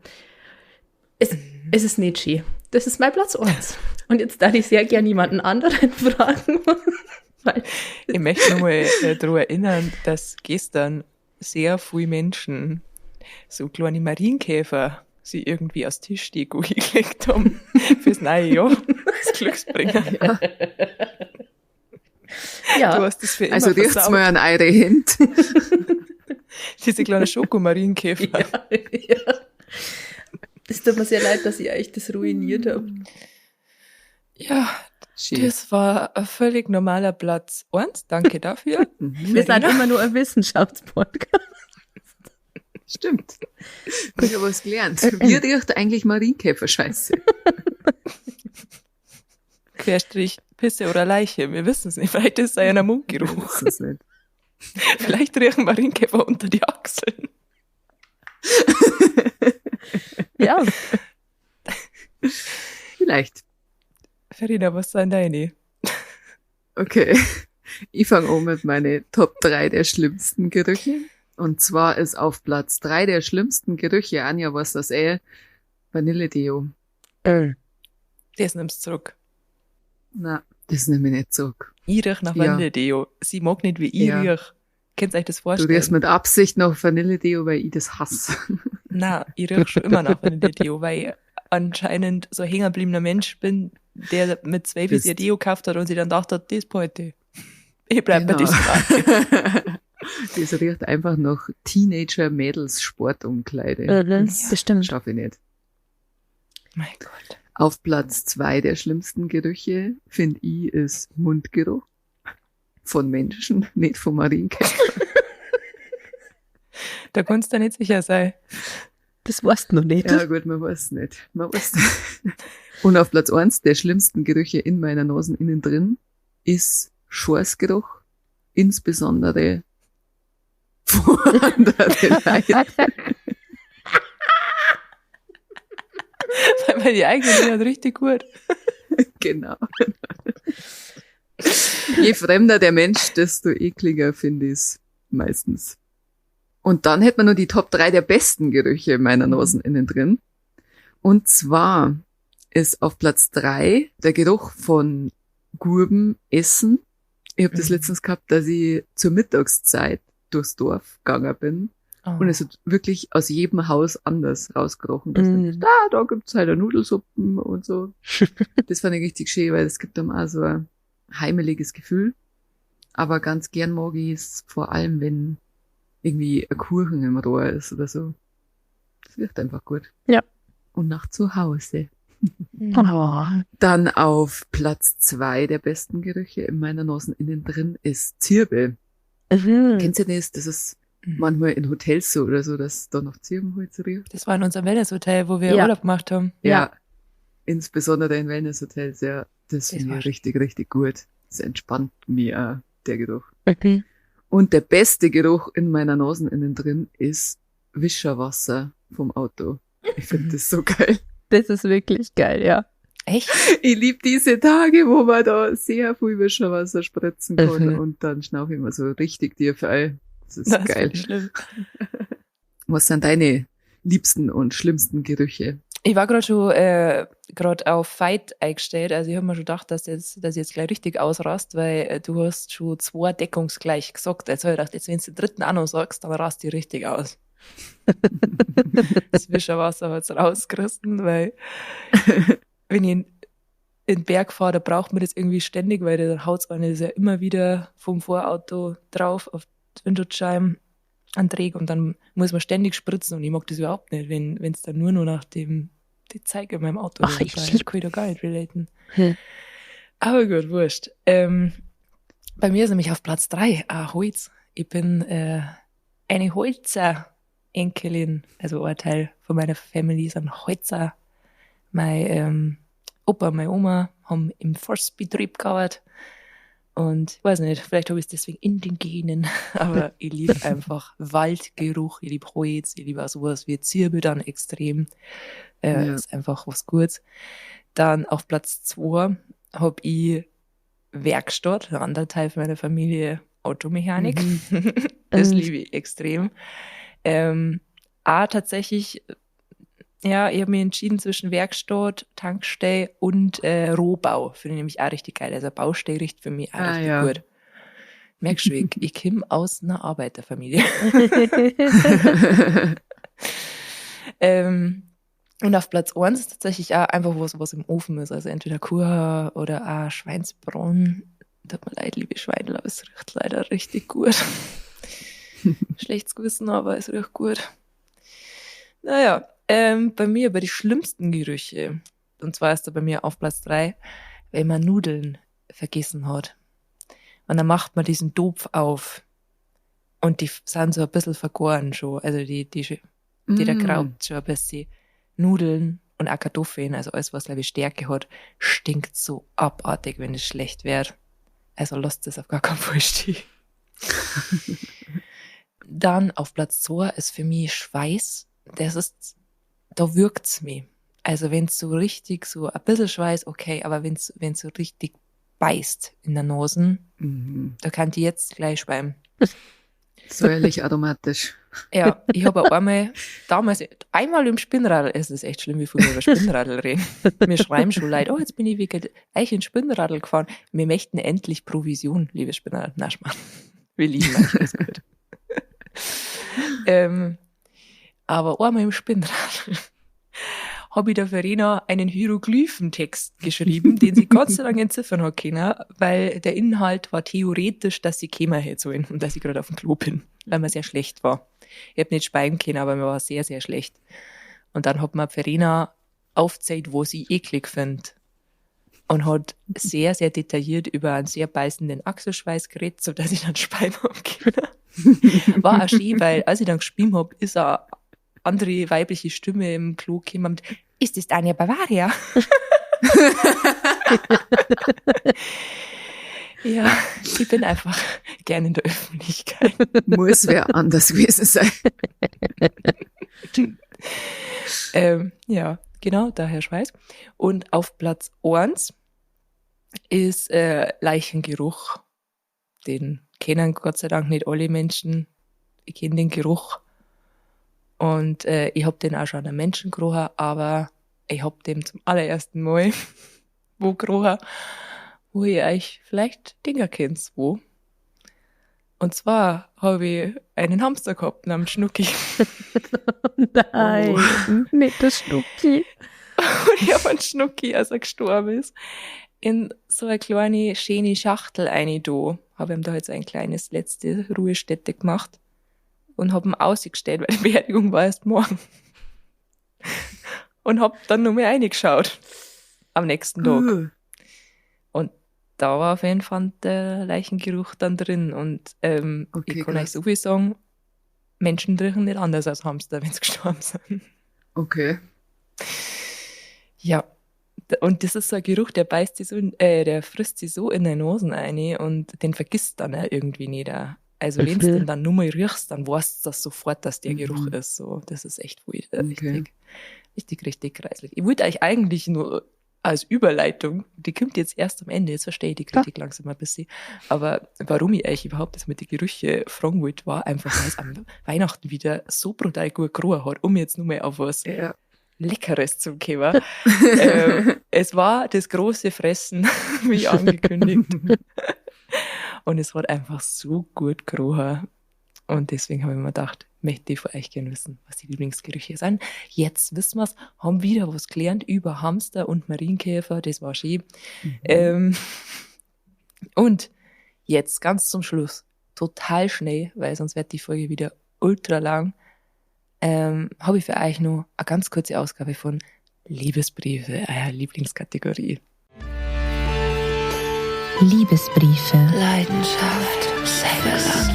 Es ist nicht schön. Das ist mein Platz 1. Und jetzt darf ich sehr gerne jemanden anderen fragen. Weil ich möchte nochmal daran erinnern, dass gestern sehr viele Menschen so kleine Marienkäfer sie irgendwie aus Tischdeko gelegt haben fürs neue Jahr. Das Glücksbringer. Ja. Ja. Du hast das für immer Also riecht's versaut. mal an eure Hände. Diese kleinen Schokomarienkäfer. Ja, ja. Es tut mir sehr leid, dass ich euch das ruiniert habe. Ja, Schön. das war ein völlig normaler Platz 1. Danke dafür. Mhm. Wir sind immer nur ein Wissenschaftspodcast. Stimmt. Ich habe was gelernt. Wie riecht eigentlich Marienkäfer-Scheiße? Querstrich Pisse oder Leiche. Wir wissen es nicht. Vielleicht ist es einer Mundgeruch. Wir wissen's nicht. Vielleicht riechen Marienkäfer unter die Achseln. Ja. Vielleicht. Verena, was sind deine? Okay. Ich fange an mit meine Top 3 der schlimmsten Gerüche. Und zwar ist auf Platz 3 der schlimmsten Gerüche, Anja, was das eh? Vanille-Deo. Das nimmst du zurück. Na, das nehme ich nicht zurück. Ich riech nach Ja. Vanille-Deo. Sie mag nicht, wie ich Ja. riech. Könnt ihr euch das Du vorstellen? riechst mit Absicht nach Vanille-Deo, weil ich das hasse. Na, ich riech schon immer nach Vanille-Deo, weil ich anscheinend so ein hängengebliebener Mensch bin, der mit 12 Bist. ihr Deo gekauft hat und sich dann gedacht hat, das behalte ich. Ich bleib bei diesem Marke. Das riecht einfach nach Teenager-Mädels-Sportumkleide. Das stimmt. Schaffe ich nicht. Mein Gott. Auf Platz 2 der schlimmsten Gerüche, finde ich, ist Mundgeruch. Von Menschen, nicht von Marienkäfer. Da kannst du nicht sicher sein. Das weißt du noch nicht. Ja gut, man weiß nicht. Man weiß nicht. Und auf Platz 1 der schlimmsten Gerüche in meiner Nase innen drin ist Schweißgeruch, insbesondere von anderen Leuten. Weil meine die eigenen sind richtig gut. Genau. Je fremder der Mensch, desto ekliger finde ich es meistens. Und dann hätte man nur die Top 3 der besten Gerüche in meiner Nase innen drin. Und zwar ist auf Platz 3 der Geruch von Gurbenessen. Ich habe das Mhm. letztens gehabt, dass ich zur Mittagszeit durchs Dorf gegangen bin. Oh. Und es hat wirklich aus jedem Haus anders rausgerochen. Dass Mhm. da gibt's halt Nudelsuppen und so. Das fand ich richtig schön, weil es gibt dann auch so ein heimeliges Gefühl. Aber ganz gern mag ich es, vor allem wenn irgendwie ein Kuchen im Rohr ist oder so. Das wird einfach gut. Ja. Und nach zu Hause. Mhm. Oh. Dann auf Platz 2 der besten Gerüche in meiner Nase innen drin ist Zirbe. Mhm. Kennt ihr das? Das ist manchmal in Hotels so oder so, dass da noch Zirbenholz riecht. Das war in unserem Wellness-Hotel, wo wir Ja. Urlaub gemacht haben. Ja. Ja. Insbesondere in Wellness-Hotels, ja. Das Das finde war ich richtig, richtig gut. Das entspannt mich auch, der Geruch. Mhm. Und der beste Geruch in meiner Nase innen drin ist Wischerwasser vom Auto. Ich finde das so geil. Das ist wirklich geil, ja. Echt? Ich liebe diese Tage, wo man da sehr viel Wischerwasser spritzen kann Mhm. und dann schnaufe ich immer so richtig tief ein. Das ist Das geil. ist schlimm. Was sind deine liebsten und schlimmsten Gerüche? Ich war gerade schon grad auf Fight eingestellt. Also ich habe mir schon gedacht, dass ich jetzt gleich richtig ausrast, weil du hast schon 2 deckungsgleich gesagt. Jetzt habe ich gedacht, jetzt wenn du den dritten auch noch sagst, dann rast die richtig aus. Das Wischerwasser hat's rausgerissen, weil wenn ich in den Berg fahre, da braucht man das irgendwie ständig, weil dann haut's eine das ja immer wieder vom Vorauto drauf auf die Windschutzscheiben an Träg und dann muss man ständig spritzen und ich mag das überhaupt nicht, wenn es dann nur noch nach dem die Zeig in meinem Auto Ach, riecht, ich weil lieb- kann ich da gar nicht relaten. Hm. Aber gut, wurscht. Bei mir ist nämlich auf Platz 3 ein Holz. Ich bin eine Holzer. Enkelin, also ein Teil von meiner Family sind Holzer. Mein Opa und meine Oma haben im Forstbetrieb gearbeitet. Und ich weiß nicht, vielleicht habe ich es deswegen in den Genen, aber ich liebe einfach Waldgeruch, ich liebe Holz, ich liebe auch sowas wie Zirbel dann extrem. Ja. Ist einfach was Gutes. Dann auf Platz 2 habe ich Werkstatt, ein anderer Teil von meiner Familie, Automechanik. Mhm. Das liebe ich extrem. Auch tatsächlich, ja, ich habe mich entschieden zwischen Werkstatt, Tankstelle und Rohbau. Finde ich nämlich auch richtig geil. Also Baustelle riecht für mich auch richtig gut. Merkst du, ich komme aus einer Arbeiterfamilie. Und auf Platz 1 ist tatsächlich auch einfach was, was im Ofen ist. Also entweder Kuchen oder auch Schweinsbraten. Tut mir leid, liebe Schweine, aber es riecht leider richtig gut. Schlechtes Gewissen, aber es riecht gut. Naja, bei mir, bei den schlimmsten Gerüche, und zwar ist da bei mir auf Platz 3, wenn man Nudeln vergessen hat. Und dann macht man diesen Topf auf und die sind so ein bisschen vergoren schon. Also die da graubt schon ein bisschen. Nudeln und auch Kartoffeln, also alles, was, glaube ich, Stärke hat, stinkt so abartig, wenn es schlecht wird. Also lasst es auf gar keinen Fall stehen. Dann auf Platz 2 ist für mich Schweiß. Das ist, da wirkt's mich. Also wenn's so richtig so ein bisschen Schweiß, okay, aber wenn's so richtig beißt in der Nase, da kann die jetzt gleich schweimen. Säuerlich aromatisch. Ja, ich habe auch einmal, damals, einmal im Spinnradl, es ist echt schlimm, wie viel wir über Spinnradl reden. Mir schreiben schon Leute, oh, jetzt bin ich wegen euch in Spinnradl gefahren. Wir möchten endlich Provision, liebe Spinnradl. Na, Schmarrn. Wir lieben euch, alles gut. Aber einmal im Spinnradl habe ich der Verena einen Hieroglyphentext geschrieben, den sie Gott sei Dank entziffern hat können, weil der Inhalt war theoretisch, dass sie kämen hätte sollen und dass ich gerade auf dem Klo bin, weil mir sehr schlecht war. Ich habe nicht speien können, aber mir war sehr, sehr schlecht. Und dann hat mir Verena aufgezeigt, was ich eklig finde. Und hat sehr, sehr detailliert über einen sehr beißenden Achselschweiß geredet, sodass ich dann speien habe können. War auch schön, weil als ich dann gespielt habe, ist eine andere weibliche Stimme im Klo gekommen mit, ist das Anja Bavaria? Ja, ich bin einfach gern in der Öffentlichkeit. Muss wer anders gewesen sein. Ja, genau, daher Schweiß. Und auf Platz 1 ist Leichengeruch. Den kennen Gott sei Dank nicht alle Menschen. Ich kenne den Geruch. Und ich hab den auch schon an einem Menschen gerochen, aber ich hab den zum allerersten Mal wo gerochen, wo ihr euch vielleicht Dinger kennt, wo. Und zwar habe ich einen Hamster gehabt namens Schnucki. Nein, oh. Nicht der Schnucki. Und ich habe einen Schnucki, als er gestorben ist, in so eine kleine, schöne Schachtel rein da. Habe ihm da jetzt ein kleines letzte Ruhestätte gemacht. Und hab ihn ausgestellt, weil die Beerdigung war erst morgen. Und hab dann nur mehr reingeschaut. Am nächsten Tag. Und da war auf jeden Fall der Leichengeruch dann drin. Und okay, ich kann euch so viel sagen, Menschen riechen nicht anders als Hamster, wenn sie gestorben sind. Okay. Ja. Und das ist so ein Geruch, der beißt sich so, der frisst sich so in die Nosen rein und den vergisst dann auch irgendwie nicht. Also wenn du den dann nur mal riechst, dann weißt du das sofort, dass der Geruch ist. So, das ist echt weird, okay. Richtig, richtig kreislich. Ich wollte euch eigentlich nur als Überleitung, die kommt jetzt erst am Ende, jetzt verstehe ich die Kritik langsam ein bisschen, aber warum ich euch überhaupt das mit den Gerüchen fragen wollte, war einfach, weil es am Weihnachten wieder so brutal gut gerochen hat, um jetzt nur mal auf was Leckeres zu kommen. Es war das große Fressen, wie angekündigt. Und es hat einfach so gut gerochen. Und deswegen habe ich mir gedacht, möchte ich von euch gerne wissen, was die Lieblingsgerüche sind. Jetzt wissen wir's, haben wieder was gelernt über Hamster und Marienkäfer. Das war schön. Mhm. Und jetzt ganz zum Schluss, total schnell, weil sonst wird die Folge wieder ultra lang, habe ich für euch noch eine ganz kurze Ausgabe von Liebesbriefe, eurer Lieblingskategorie. Liebesbriefe, Leidenschaft, Sex,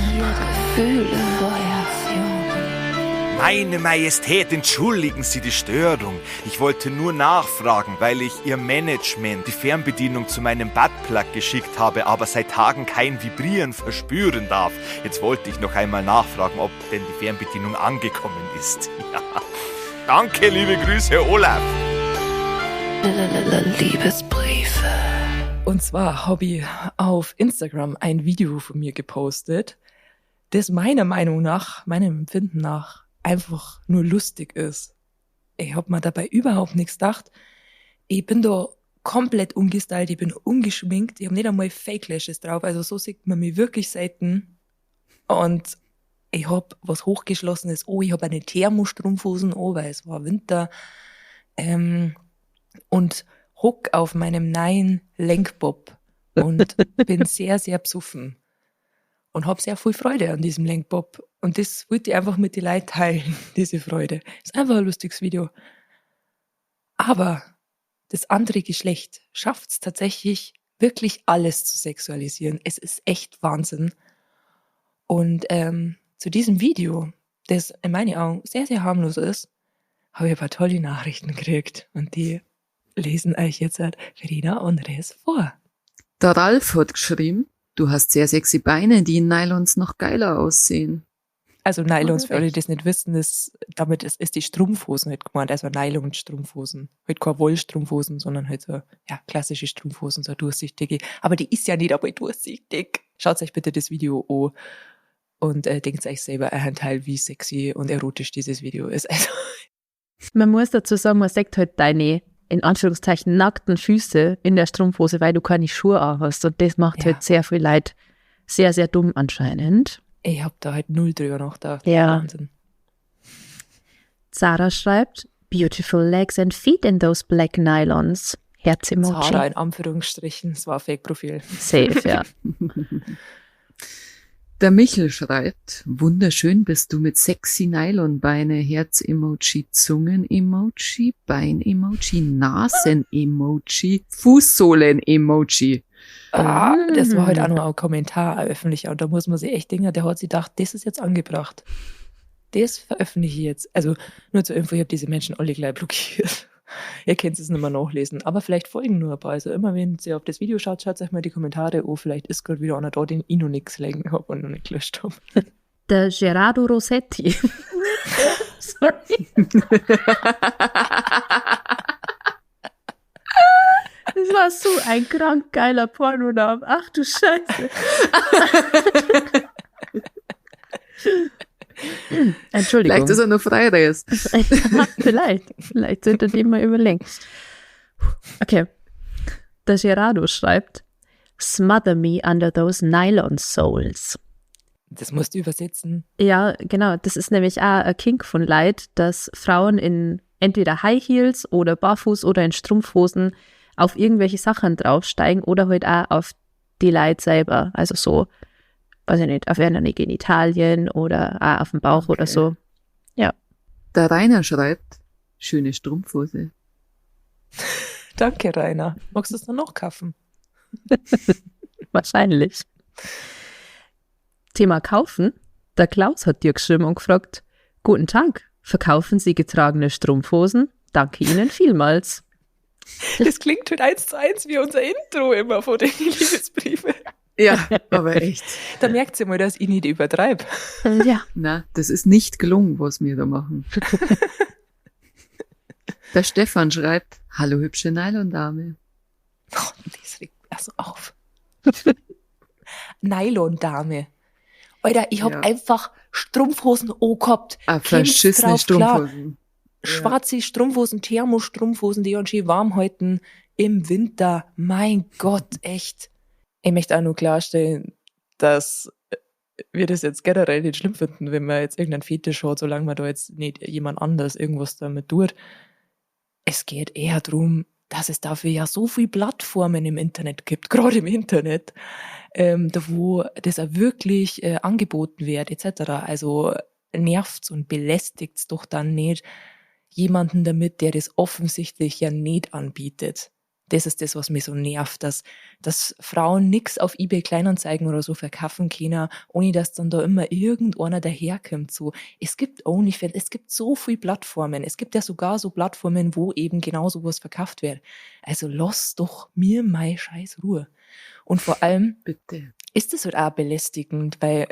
Gefühle, Feuer. Meine Majestät, entschuldigen Sie die Störung. Ich wollte nur nachfragen, weil ich Ihr Management die Fernbedienung zu meinem Buttplug geschickt habe, aber seit Tagen kein Vibrieren verspüren darf. Jetzt wollte ich noch einmal nachfragen, ob denn die Fernbedienung angekommen ist. Ja. Danke, liebe Grüße, Olaf. Liebesbriefe. Und zwar habe ich auf Instagram ein Video von mir gepostet, das meiner Meinung nach, meinem Empfinden nach, einfach nur lustig ist. Ich hab mir dabei überhaupt nichts gedacht. Ich bin da komplett ungestylt, ich bin ungeschminkt, ich hab nicht einmal Fake Lashes drauf, also so sieht man mich wirklich selten. Und ich hab was Hochgeschlossenes, oh, ich hab eine Thermostrumpfhosen, oh, weil es war Winter. Und hock auf meinem neuen Lenkbob und bin sehr, sehr besoffen. Und hab sehr viel Freude an diesem Lenkbob. Und das wollte ich einfach mit den Leuten teilen, diese Freude. Ist einfach ein lustiges Video. Aber das andere Geschlecht schafft's tatsächlich, wirklich alles zu sexualisieren. Es ist echt Wahnsinn. Und zu diesem Video, das in meinen Augen sehr, sehr harmlos ist, habe ich ein paar tolle Nachrichten gekriegt. Und die lesen euch jetzt halt Verena und Res vor. Der Ralf hat geschrieben, du hast sehr sexy Beine, die in Nylons noch geiler aussehen. Also Nylons, Oder für alle, die echt? das nicht wissen, damit ist die Strumpfhosen halt gemeint, also Nylon-Strumpfhosen. Halt keine Wollstrumpfhosen, sondern halt so, ja, klassische Strumpfhosen, so durchsichtige. Aber die ist ja nicht einmal durchsichtig. Schaut euch bitte das Video an und denkt euch selber einen Teil, wie sexy und erotisch dieses Video ist. Also. Man muss dazu sagen, man sieht halt deine, in Anführungszeichen, nackten Füße in der Strumpfhose, weil du keine Schuhe anhast. Und das macht halt sehr viel Leid. Sehr, sehr dumm anscheinend. Ich hab da halt null drüber nachgedacht. Ja. Wahnsinn. Sarah schreibt, beautiful legs and feet in those black nylons. Herz-Emoji. Sarah in Anführungsstrichen, es war ein Fake-Profil. Safe, ja. Der Michel schreibt, wunderschön bist du mit sexy Nylonbeine, Herz-Emoji, Zungen-Emoji, Bein-Emoji, Nasen-Emoji, Fußsohlen-Emoji. Ah, das war halt auch noch ein Kommentar öffentlich. Und da muss man sich echt denken, der hat sich gedacht, das ist jetzt angebracht. Das veröffentliche ich jetzt. Also nur zur Info, ich hab diese Menschen alle gleich blockiert. Ihr könnt es nicht mehr nachlesen. Aber vielleicht folgen nur ein paar. Also immer, wenn ihr auf das Video schaut, schaut euch mal die Kommentare an. Vielleicht ist gerade wieder einer da, den ich noch nicht gesehen hab und noch nicht gelöscht hab. Der Gerardo Rossetti. Sorry. Das war so ein krank geiler Pornoname. Ach du Scheiße. Entschuldigung. Vielleicht ist er noch Freireis. Vielleicht. Vielleicht sollte ihr mal überlegen. Okay. Der Gerardo schreibt, Smother me under those nylon soles. Das musst du übersetzen. Ja, genau. Das ist nämlich auch ein Kink von Leid, dass Frauen in entweder High Heels oder barfuß oder in Strumpfhosen auf irgendwelche Sachen draufsteigen oder halt auch auf die Leid selber. Also so, weiß ich nicht, auf irgendeine Genitalien oder auch auf dem Bauch oder so. Ja. Der Rainer schreibt, schöne Strumpfhose. Danke, Rainer. Magst du es noch kaufen? Wahrscheinlich. Thema kaufen. Der Klaus hat dir geschrieben und gefragt, guten Tag, verkaufen Sie getragene Strumpfhosen? Danke Ihnen vielmals. Das klingt halt 1:1 wie unser Intro immer vor den Liebesbriefen. Ja, aber echt. Da merkt sie mal, dass ich nicht übertreibe. Ja. Na, das ist nicht gelungen, was wir da machen. Der Stefan schreibt, hallo hübsche Nylon-Dame. Oh, das regt mich also auf. Nylon-Dame. Alter, ich hab einfach Strumpfhosen angehabt. Ah, Kommst verschissene drauf klar. Strumpfhosen. Ja. Schwarze Strumpfhosen, Thermostrumpfhosen, die uns schön warm halten im Winter. Mein Gott, echt. Ich möchte auch nur klarstellen, dass wir das jetzt generell nicht schlimm finden, wenn man jetzt irgendeinen Fetisch hat, solange man da jetzt nicht jemand anders irgendwas damit tut. Es geht eher drum, dass es dafür ja so viele Plattformen im Internet gibt, gerade im Internet, da wo das auch wirklich angeboten wird, et cetera. Also nervt's und belästigt's doch dann nicht jemanden damit, der das offensichtlich ja nicht anbietet. Das ist das, was mich so nervt, dass Frauen nix auf eBay Kleinanzeigen oder so verkaufen können, ohne dass dann da immer irgendeiner daherkommt. So, es gibt OnlyFans, es gibt so viele Plattformen. Es gibt ja sogar so Plattformen, wo eben genau sowas verkauft wird. Also lass doch mir mei scheiß Ruhe. Und vor allem Bitte. ist das halt auch belästigend, weil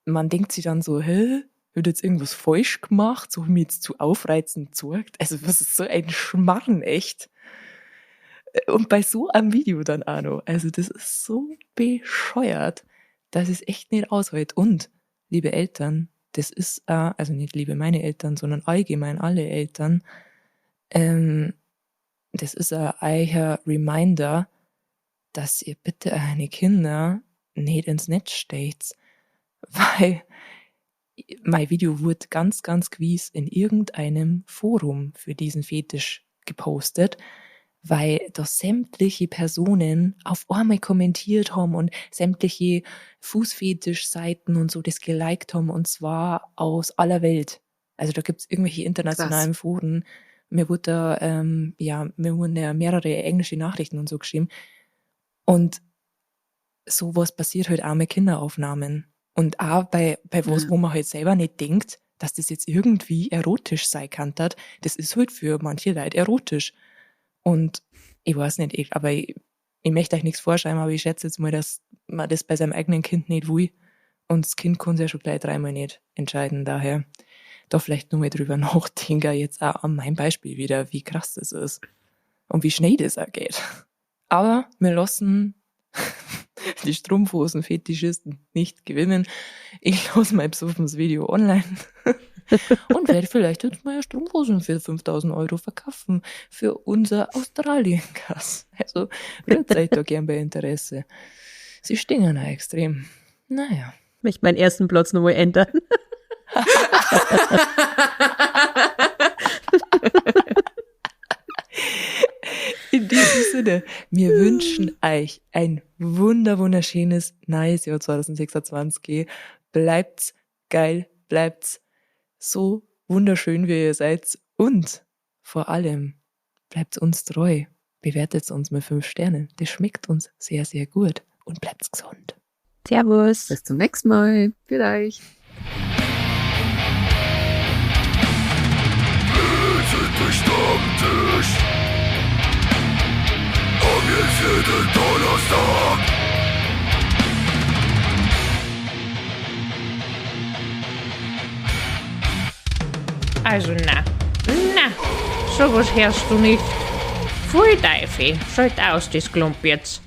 man denkt sich dann so, hä? Wird jetzt irgendwas falsch gemacht? So hab ich mich jetzt zu aufreizend gezeigt? Also was ist so ein Schmarrn, echt? Und bei so einem Video dann auch noch. Also das ist so bescheuert, dass es echt nicht aushält. Und, liebe Eltern, das ist auch, also nicht liebe meine Eltern, sondern allgemein alle Eltern, das ist ein eicher Reminder, dass ihr bitte eure Kinder nicht ins Netz stellt, weil mein Video wurde ganz, ganz gewiss in irgendeinem Forum für diesen Fetisch gepostet, weil da sämtliche Personen auf einmal kommentiert haben und sämtliche Fußfetischseiten und so das geliked haben, und zwar aus aller Welt. Also da gibt's irgendwelche internationalen Foren. Mir wurde da ja, mir wurden ja mehrere englische Nachrichten und so geschrieben. Und sowas passiert halt auch mit Kinderaufnahmen. Und auch bei was, wo man halt selber nicht denkt, dass das jetzt irgendwie erotisch sein kann. Das ist halt für manche Leute erotisch. Und ich weiß nicht, aber ich möchte euch nichts vorschreiben, aber ich schätze jetzt mal, dass man das bei seinem eigenen Kind nicht will. Und das Kind kann sich ja schon gleich dreimal nicht entscheiden. Daher da vielleicht nur mal drüber nachdenken, jetzt auch an meinem Beispiel wieder, wie krass das ist und wie schnell das auch geht. Aber wir lassen die Strumpfhosen-Fetischisten nicht gewinnen. Ich lasse mein besoffenes Video online und werde vielleicht jetzt meine Strumpfhosen für 5.000 Euro verkaufen für unser Australien-Gas. Also rührt euch da gern bei Interesse. Sie stinken auch extrem. Naja. Ich möchte meinen ersten Platz nochmal ändern. In diesem Sinne, wir wünschen euch ein wunderschönes neues Jahr 2026. Bleibt's geil, bleibt's so wunderschön, wie ihr seid, und vor allem bleibt uns treu. Bewertet uns mit 5 Sternen. Das schmeckt uns sehr, sehr gut. Und bleibt's gesund. Servus. Bis zum nächsten Mal. Vielleicht. Stammtisch. Komm jetzt jeden Donnerstag. Also na, na, sowas hörst du nicht. Pfui Teufel, schalt aus das Klump jetzt.